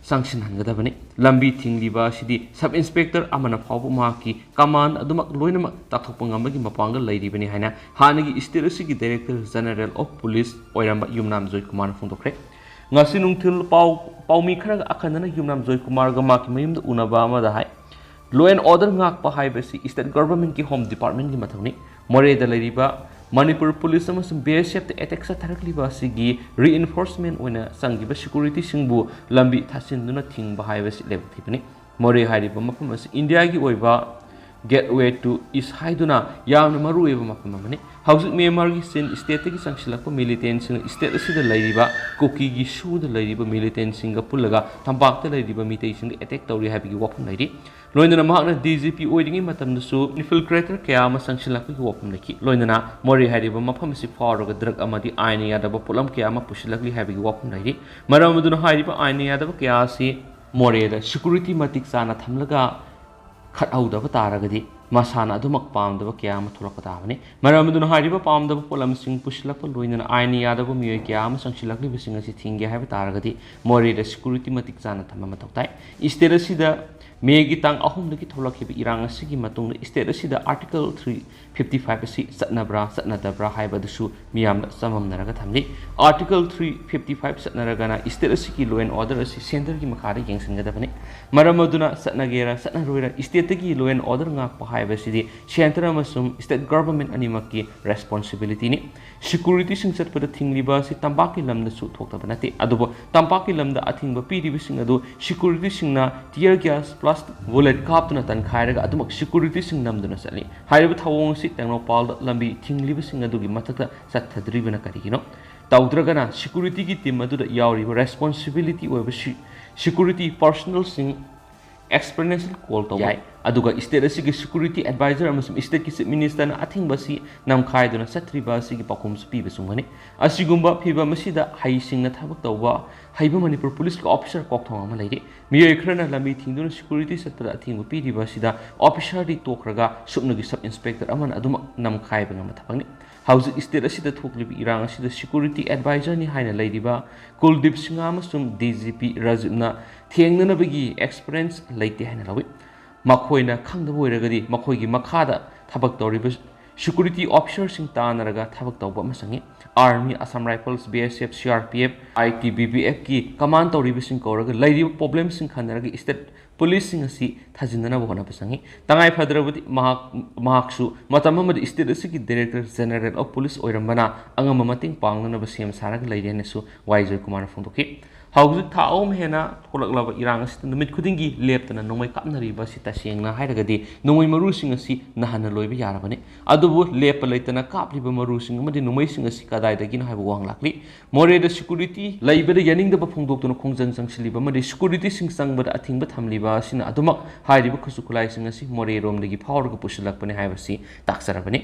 ꯆꯪꯁꯤꯟꯍꯟꯒꯗꯕꯅꯤ꯫ ꯂꯝꯕꯤ ꯊꯤꯡꯂꯤꯕ ꯑꯁꯤꯗꯤ sub inspector ꯑꯃꯅ ꯐꯥꯎꯕ ꯃꯍꯥꯛꯀꯤ command ꯑꯗꯨꯃꯛ ꯂꯣꯏꯅꯃꯛ ꯇꯥꯛꯊꯣꯛꯄ ꯉꯝꯕꯒꯤ ꯃꯄꯥꯡꯒꯜ ꯂꯩꯔꯤꯕꯅꯤ ꯍꯥꯏꯅ ꯍꯥꯟꯅꯒꯤ state ꯑꯁꯤꯒꯤ Director General of Police ꯑꯣꯏꯔꯝꯕ ꯌꯨꯝꯅꯥꯝ ꯖꯣꯏꯀꯨꯃꯥꯔꯅ ꯐꯣꯡꯗꯣꯛꯈ꯭ꯔꯦ꯫ ꯉꯁꯤ ꯅꯨꯡꯊꯤꯜ ꯄꯥꯎ, ꯄꯥꯎꯃꯤ ꯈꯔꯒ ꯑꯈꯟꯅꯅ ꯌꯨꯝꯅꯥꯝ ꯖꯣꯏꯀꯨꯃꯥꯔꯒ ꯃꯍꯥꯛꯀꯤ ꯃꯌꯨꯝꯗ ꯎꯅꯕ ꯑꯃꯗ ꯍꯥꯏ, law and order ꯉꯥꯛꯄ ꯍꯥꯏꯕꯁꯤ state government ꯀꯤ Home Department ꯀꯤ ꯃꯊꯧꯅꯤ꯫ ꯃꯣꯔꯦꯗ ꯂꯩꯔꯤꯕ ꯃꯅꯤꯄꯨꯔ police ꯑꯃꯁꯨꯡ B S F ꯇ attack ꯆꯠꯊꯔꯛꯂꯤꯕ ꯑꯁꯤꯒꯤ reinforcement ꯑꯣꯏꯅ ꯆꯪꯈꯤꯕ security ꯁꯤꯡꯕꯨ ꯂꯝꯕꯤ ꯊꯥꯁꯤꯟꯗꯨꯅ ꯊꯤꯡꯕ ꯍꯥꯏꯕꯁꯤ ꯂꯥꯏꯕꯛ ꯊꯤꯕꯅꯤ꯫ ꯃꯣꯔꯦ ꯍꯥꯏꯔꯤꯕ ꯃꯐꯝ ꯑꯁꯤ ꯏꯟꯗꯤꯌꯥꯒꯤ ꯑꯣꯏꯕ gateway to East ꯍꯥꯏꯗꯨꯅ ꯌꯥꯝꯅ ꯃꯔꯨꯑꯣꯏꯕ ꯃꯐꯝ ꯑꯃꯅꯤ꯫ ꯍꯧꯖꯤꯛ ꯃ꯭ꯌꯥꯟꯃꯥꯔꯒꯤ ꯆꯤꯟ state ꯇꯒꯤ ꯆꯪꯁꯤꯜꯂꯛꯄ militant ꯁꯤꯡꯅ state ꯑꯁꯤꯗ ꯂꯩꯔꯤꯕ ꯀꯨꯀꯤꯒꯤ ꯁꯨꯗ ꯂꯩꯔꯤꯕ militant ꯁꯤꯡꯒ ꯄꯨꯜꯂꯒ ꯇꯝꯄꯥꯛꯇ ꯂꯩꯔꯤꯕ ꯃꯤꯇꯩꯁꯤꯡꯗ attack ꯇꯧꯔꯤ ꯍꯥꯏꯕꯒꯤ ꯋꯥꯐꯝ ꯂꯩꯔꯤ꯫ ꯂꯣꯏꯅꯅ ꯃꯍꯥꯛꯅ D G P ꯑꯣꯏꯔꯤꯉꯩ ꯃꯇꯝꯗꯁꯨ infiltrator ꯀꯌꯥ ꯑꯃ ꯆꯪꯁꯤꯜꯂꯛꯄꯒꯤ ꯋꯥꯐꯝ ꯂꯩꯈꯤ꯫ ꯂꯣꯏꯅꯅ ꯃꯣꯔꯦ ꯍꯥꯏꯔꯤꯕ ꯃꯐꯝ ꯑꯁꯤ ꯐꯥꯎꯔꯒ drug ꯑꯃꯗꯤ ꯑꯥꯏꯟꯅ ꯌꯥꯗꯕ ꯄꯣꯠꯂꯝ ꯀꯌꯥ ꯑꯃ ꯄꯨꯁꯤꯜꯂꯛꯂꯤ ꯍꯥꯏꯕꯒꯤ ꯋꯥꯐꯝ ꯂꯩꯔꯤ꯫ ꯃꯔꯝ ꯑꯗꯨꯅ ꯍꯥꯏꯔꯤꯕ ꯑꯥꯏꯟꯅ ꯌꯥꯗꯕ ꯀꯌꯥ ꯑꯁꯤ ꯃꯣꯔꯦꯗ security ꯃꯇꯤꯛ ꯆꯥꯅ ꯊꯝꯂꯒ ꯈꯠꯍꯧꯗꯕ ꯇꯥꯔꯒꯗꯤ ꯃꯁꯥꯅ ꯑꯗꯨꯃꯛ ꯄꯥꯝꯗꯕ ꯀꯌꯥ ꯑꯃ ꯊꯣꯛꯂꯛꯄ ꯇꯥꯕꯅꯤ꯫ ꯃꯔꯝ ꯑꯗꯨꯅ ꯍꯥꯏꯔꯤꯕ ꯄꯥꯝꯗꯕ ꯄꯣꯠꯂꯝꯁꯤꯡ ꯄꯨꯁꯤꯜꯂꯛꯄ ꯂꯣꯏꯅꯅ ꯑꯥꯏꯟꯅ ꯌꯥꯗꯕ ꯃꯤꯑꯣꯏ ꯀꯌꯥ ꯑꯃ ꯆꯪꯁꯤꯜꯂꯛꯂꯤꯕꯁꯤꯡ ꯑꯁꯤ ꯊꯤꯡꯒꯦ ꯍꯥꯏꯕ ꯇꯥꯔꯒꯗꯤ ꯃꯣꯔꯦꯗ security ꯃꯇꯤꯛ ꯆꯥꯅ ꯊꯝꯕ ꯃꯊꯧ ꯇꯥꯏ꯫ State ꯑꯁꯤꯗ ꯃꯦꯒꯤ ꯇꯥꯡ ꯑꯍꯨꯝꯗꯒꯤ ꯊꯣꯛꯂꯛꯈꯤꯕ ꯏꯔꯥꯡ ꯑꯁꯤꯒꯤ ꯃꯇꯨꯡꯗ state ꯑꯁꯤꯗ Article three fifty five ꯑꯁꯤ ꯆꯠꯅꯕ꯭ꯔꯥ ꯆꯠꯅꯗꯕ꯭ꯔꯥ ꯍꯥꯏꯕ ꯑꯗꯨꯁꯨ ꯃꯤꯌꯥꯝꯗ ꯆꯃꯝꯅꯔꯒ ꯊꯝꯂꯤ꯫ Article three fifty five ꯆꯠꯅꯔꯒꯅ state ꯑꯁꯤꯒꯤ law and order ꯑꯁꯤ centre ꯒꯤ ꯃꯈꯥꯗ ꯌꯦꯡꯁꯤꯟꯒꯗꯕꯅꯤ꯫ ꯃꯔꯝ ꯑꯗꯨꯅ ꯆꯠꯅꯒꯦꯔꯥ ꯆꯠꯅꯔꯣꯏꯔꯥ state ꯇꯒꯤ law and order ꯉꯥꯛꯄ ꯍꯥꯏꯕꯁꯤꯗꯤ centre ꯑꯃꯁꯨꯡ state government ꯑꯅꯤꯃꯛꯀꯤ responsibility ꯅꯤ꯫ Security ꯁꯤꯡ ꯆꯠꯄꯗ ꯊꯤꯡꯂꯤꯕ ꯑꯁꯤ ꯇꯝꯄꯥꯛꯀꯤ ꯂꯝꯗꯁꯨ ꯊꯣꯛꯇꯕ ꯅꯠꯇꯦ, ꯑꯗꯨꯕꯨ ꯇꯝꯄꯥꯛꯀꯤ ꯂꯝꯗ ꯑꯊꯤꯡꯕ ꯄꯤꯔꯤꯕꯁꯤꯡ ꯑꯗꯨ security ꯁꯤꯡꯅ tear gas, plastic bullet ꯀꯥꯞꯇꯨꯅ ꯇꯟꯈꯥꯏꯔꯒ ꯑꯗꯨꯃꯛ security ꯁꯤꯡ ꯅꯝꯗꯨꯅ ꯆꯠꯂꯤ꯫ ꯍꯥꯏꯔꯤꯕ ꯊꯧꯑꯣꯡ ꯑꯁꯤ ꯇꯦꯡꯅꯧꯄꯜꯗ ꯂꯝꯕꯤ ꯊꯤꯡꯂꯤꯕꯁꯤꯡ ꯑꯗꯨꯒꯤ ꯃꯊꯛꯇ ꯆꯠꯊꯗ꯭ꯔꯤꯕꯅ ꯀꯔꯤꯒꯤꯅꯣ? ꯇꯧꯗ꯭ꯔꯒꯅ security ꯒꯤ team ꯑꯗꯨꯗ ꯌꯥꯎꯔꯤꯕ responsibility ꯑꯣꯏꯕ ꯁꯤ-, security personnel ꯁꯤꯡ explanation call ꯇꯧꯕ ꯌꯥꯏ꯫ ꯑꯗꯨꯒ state ꯑꯁꯤꯒꯤ security advisor ꯑꯃꯁꯨꯡ state ꯀꯤ Chief Minister ꯅ ꯑꯊꯤꯡꯕ ꯑꯁꯤ ꯅꯝꯈꯥꯏꯗꯨꯅ ꯆꯠꯇ꯭ꯔꯤꯕ ꯑꯁꯤꯒꯤ ꯄꯥꯎꯈꯨꯝꯁꯨ ꯄꯤꯕ ꯆꯨꯝꯒꯅꯤ꯫ ꯑꯁꯤꯒꯨꯝꯕ ꯐꯤꯚꯝ ꯑꯁꯤꯗ ꯍꯩꯁꯤꯡꯅ ꯊꯕꯛ ꯇꯧꯕ ꯍꯩꯕ ꯃꯅꯤꯄꯨꯔ police ꯀꯤ officer ꯀꯣꯛꯊꯣꯡ ꯑꯃ ꯂꯩꯔꯤ꯫ ꯃꯤꯑꯣꯏ ꯈꯔꯅ ꯂꯝꯕꯤ ꯊꯤꯡꯗꯨꯅ security ꯆꯠꯄꯗ ꯑꯊꯤꯡꯕ ꯄꯤꯔꯤꯕ ꯑꯁꯤꯗ officer ꯗꯤ ꯇꯣꯛꯈ꯭ꯔꯒ ꯁꯨꯞꯅꯒꯤ sub inspector ꯑꯃꯅ ꯑꯗꯨꯃꯛ ꯅꯝꯈꯥꯏꯕ ꯉꯝꯕ ꯊꯕꯛꯅꯤ꯫ ꯍꯧꯖꯤꯛ state ꯑꯁꯤꯗ ꯊꯣꯛꯂꯤꯕ ꯏꯔꯥꯡ ꯑꯁꯤꯗ security advisorꯅꯤ ꯍꯥꯏꯅ ꯂꯩꯔꯤꯕ ꯀꯨꯜꯗꯤꯞ ꯁꯤꯡꯍ ꯑꯃꯁꯨꯡ D G P ꯔꯥꯖꯤꯕꯅ ꯊꯦꯡꯅꯅꯕꯒꯤ experience ꯂꯩꯇꯦ ꯍꯥꯏꯅ ꯂꯧꯏ꯫ ꯃꯈꯣꯏꯅ ꯈꯪꯗꯕ ꯑꯣꯏꯔꯒꯗꯤ ꯃꯈꯣꯏꯒꯤ ꯃꯈꯥꯗ ꯊꯕꯛ ꯇꯧꯔꯤꯕ security officerꯁꯤꯡ ꯇꯥꯟꯅꯔꯒ ꯊꯕꯛ ꯇꯧꯕ ꯑꯃ ꯆꯪꯏ꯫ Army, Assam Rifles, B S F, C R P F, I T B P Fꯀꯤ command ꯇꯧꯔꯤꯕꯁꯤꯡ ꯀꯧꯔꯒ ꯂꯩꯔꯤꯕ problemꯁꯤꯡ ꯈꯟꯅꯔꯒ state policeꯁꯤꯡ ꯑꯁꯤ ꯊꯥꯖꯤꯟꯅꯅꯕ ꯍꯣꯠꯅꯕ ꯆꯪꯏ꯫ ꯇꯉꯥꯏ ꯐꯗ꯭ꯔꯕꯗꯤ ꯃꯍꯥꯛ, ꯃꯍꯥꯛꯁꯨ ꯃꯇꯝ ꯑꯃꯗ state ꯑꯁꯤꯒꯤ Director General of Police ꯑꯣꯏꯔꯝꯕꯅ ꯑꯉꯝꯕ ꯃꯇꯦꯡ ꯄꯥꯡꯅꯅꯕ ꯁꯦꯝ ꯁꯥꯔꯒ ꯂꯩꯔꯤ ꯍꯥꯏꯅꯁꯨ ꯋꯥꯏ ꯖꯣꯏꯀꯨꯃꯥꯔꯅ ꯐꯣꯡꯗꯣꯛꯈꯤ꯫ ꯍꯧꯖꯤꯛ ꯊꯥ ꯑꯍꯨꯝ ꯍꯦꯟꯅ ꯊꯣꯛꯂꯛꯂꯕ ꯏꯔꯥꯡ ꯑꯁꯤꯗ ꯅꯨꯃꯤꯠ ꯈꯨꯗꯤꯡꯒꯤ ꯂꯦꯞꯇꯅ ꯅꯣꯡꯃꯩ ꯀꯥꯞꯅꯔꯤꯕ ꯑꯁꯤ ꯇꯁꯦꯡꯅ ꯍꯥꯏꯔꯒꯗꯤ ꯅꯣꯡꯃꯩ ꯃꯔꯨꯁꯤꯡ ꯑꯁꯤ ꯅꯍꯟꯅ ꯂꯣꯏꯕ ꯌꯥꯔꯕꯅꯤ꯫ ꯑꯗꯨꯕꯨ ꯂꯦꯞꯄ ꯂꯩꯇꯅ ꯀꯥꯞꯂꯤꯕ ꯃꯔꯨꯁꯤꯡ ꯑꯃꯗꯤ ꯅꯣꯡꯃꯩꯁꯤꯡ ꯑꯁꯤ ꯀꯗꯥꯏꯗꯒꯤꯅꯣ ꯍꯥꯏꯕ ꯋꯥꯍꯪ ꯂꯥꯛꯂꯤ꯫ ꯃꯣꯔꯦꯗ security ꯂꯩꯕꯗ ꯌꯥꯅꯤꯡꯗꯕ ꯐꯣꯡꯗꯣꯛꯇꯨꯅ ꯈꯣꯡꯖꯪ ꯆꯪꯁꯤꯜꯂꯤꯕ ꯑꯃꯗꯤ securityꯁꯤꯡ ꯆꯪꯕꯗ ꯑꯊꯤꯡꯕ ꯊꯝꯂꯤꯕ ꯑꯁꯤꯅ ꯑꯗꯨꯃꯛ ꯍꯥꯏꯔꯤꯕ ꯈꯨꯠꯁꯨ ꯈꯨꯠꯂꯥꯏꯁꯤꯡ ꯑꯁꯤ ꯃꯣꯔꯦꯔꯣꯝꯗꯒꯤ ꯐꯥꯎꯔꯒ ꯄꯨꯁꯤꯜꯂꯛꯄꯅꯤ ꯍꯥꯏꯕꯁꯤ ꯇꯥꯛꯆꯔꯕꯅꯤ꯫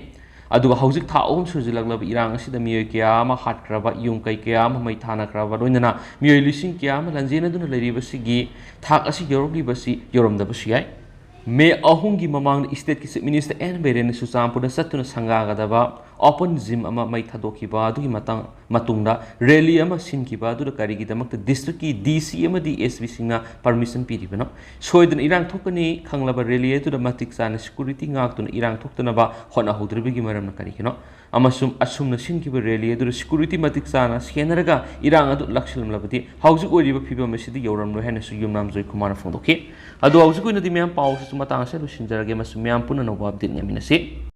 ꯑꯗꯨꯒ ꯍꯧꯖꯤꯛ ꯊꯥ ꯑꯍꯨꯝ ꯁꯨꯖꯤꯜꯂꯛꯂꯕ ꯏꯔꯥꯡ ꯑꯁꯤꯗ ꯃꯤꯑꯣꯏ ꯀꯌꯥ ꯑꯃ ꯍꯥꯠꯈ꯭ꯔꯕ, ꯌꯨꯝ ꯀꯩ ꯀꯌꯥ ꯑꯃ ꯃꯩ ꯊꯥꯅꯈ꯭ꯔꯕ, ꯂꯣꯏꯅꯅ ꯃꯤꯑꯣꯏ ꯂꯤꯁꯤꯡ ꯀꯌꯥ ꯑꯃ ꯂꯥꯟꯖꯦꯟꯅꯗꯨꯅ ꯂꯩꯔꯤꯕꯁꯤꯒꯤ ꯊꯥꯛ ꯑꯁꯤ ꯌꯧꯔꯛꯂꯤꯕꯁꯤ ꯌꯧꯔꯝꯗꯕꯁꯨ ꯌꯥꯏ꯫ ꯃꯦ ꯑꯍꯨꯝꯒꯤ ꯃꯃꯥꯡꯗ stateꯀꯤ Chief Minister ꯑꯦꯟ ꯕꯤꯔꯦꯟꯅ ꯆꯨꯔꯆꯥꯟꯄꯨꯔꯗ ꯆꯠꯇꯨꯅ ꯁꯪꯒꯥꯒꯗꯕ open gym ꯑꯃ ꯃꯩ ꯊꯥꯗꯣꯛꯈꯤꯕ ꯑꯗꯨꯒꯤ ꯃꯇꯥꯡ, ꯃꯇꯨꯡꯗ rally ꯑꯃ ꯁꯤꯟꯈꯤꯕ ꯑꯗꯨꯗ ꯀꯔꯤꯒꯤꯗꯃꯛꯇ districtꯀꯤ D C ꯑꯃꯗꯤ S Pꯁꯤꯡꯅ permission ꯄꯤꯔꯤꯕꯅꯣ? ꯁꯣꯏꯗꯅ ꯏꯔꯥꯡ ꯊꯣꯛꯀꯅꯤ ꯈꯪꯂꯕ rally ꯑꯗꯨꯗ ꯃꯇꯤꯛ ꯆꯥꯅ security ꯉꯥꯛꯇꯨꯅ ꯏꯔꯥꯡ ꯊꯣꯛꯇꯅꯕ ꯍꯣꯠꯅꯍꯧꯗ꯭ꯔꯤꯕꯒꯤ ꯃꯔꯝꯅ ꯀꯔꯤꯒꯤꯅꯣ? ꯑꯃꯁꯨꯡ ꯑꯁꯨꯝꯅ ꯁꯤꯟꯈꯤꯕ rally ꯑꯗꯨꯗ security ꯃꯇꯤꯛ ꯆꯥꯅ ꯁꯦꯟꯅꯔꯒ ꯏꯔꯥꯡ ꯑꯗꯨ ꯂꯥꯛꯁꯤꯜꯂꯝꯂꯕꯗꯤ ꯍꯧꯖꯤꯛ ꯑꯣꯏꯔꯤꯕ ꯐꯤꯕꯝ ꯑꯁꯤꯗ ꯌꯧꯔꯝꯂꯣꯏ ꯍꯥꯏꯅꯁꯨ ꯌꯨꯝꯅꯥꯝ ꯖꯣꯏꯀꯨꯃꯥꯔꯅ ꯐꯣꯡꯗꯣꯛꯈꯤ꯫ ꯑꯗꯣ ꯍꯧꯖꯤꯛ ꯑꯣꯏꯅꯗꯤ ꯃꯌꯥꯝ ꯄꯥꯎ ꯑꯁꯤꯁꯨ ꯃꯇꯥꯡ ꯑꯁꯤꯗ ꯂꯣꯏꯁꯤꯟꯖꯔꯒꯦ ꯑꯃꯁꯨꯡ ꯃꯌꯥꯝ ꯄꯨꯟꯅ ꯑꯅꯧꯕ update ꯌꯦꯡꯃꯤꯟꯅꯁꯤ꯫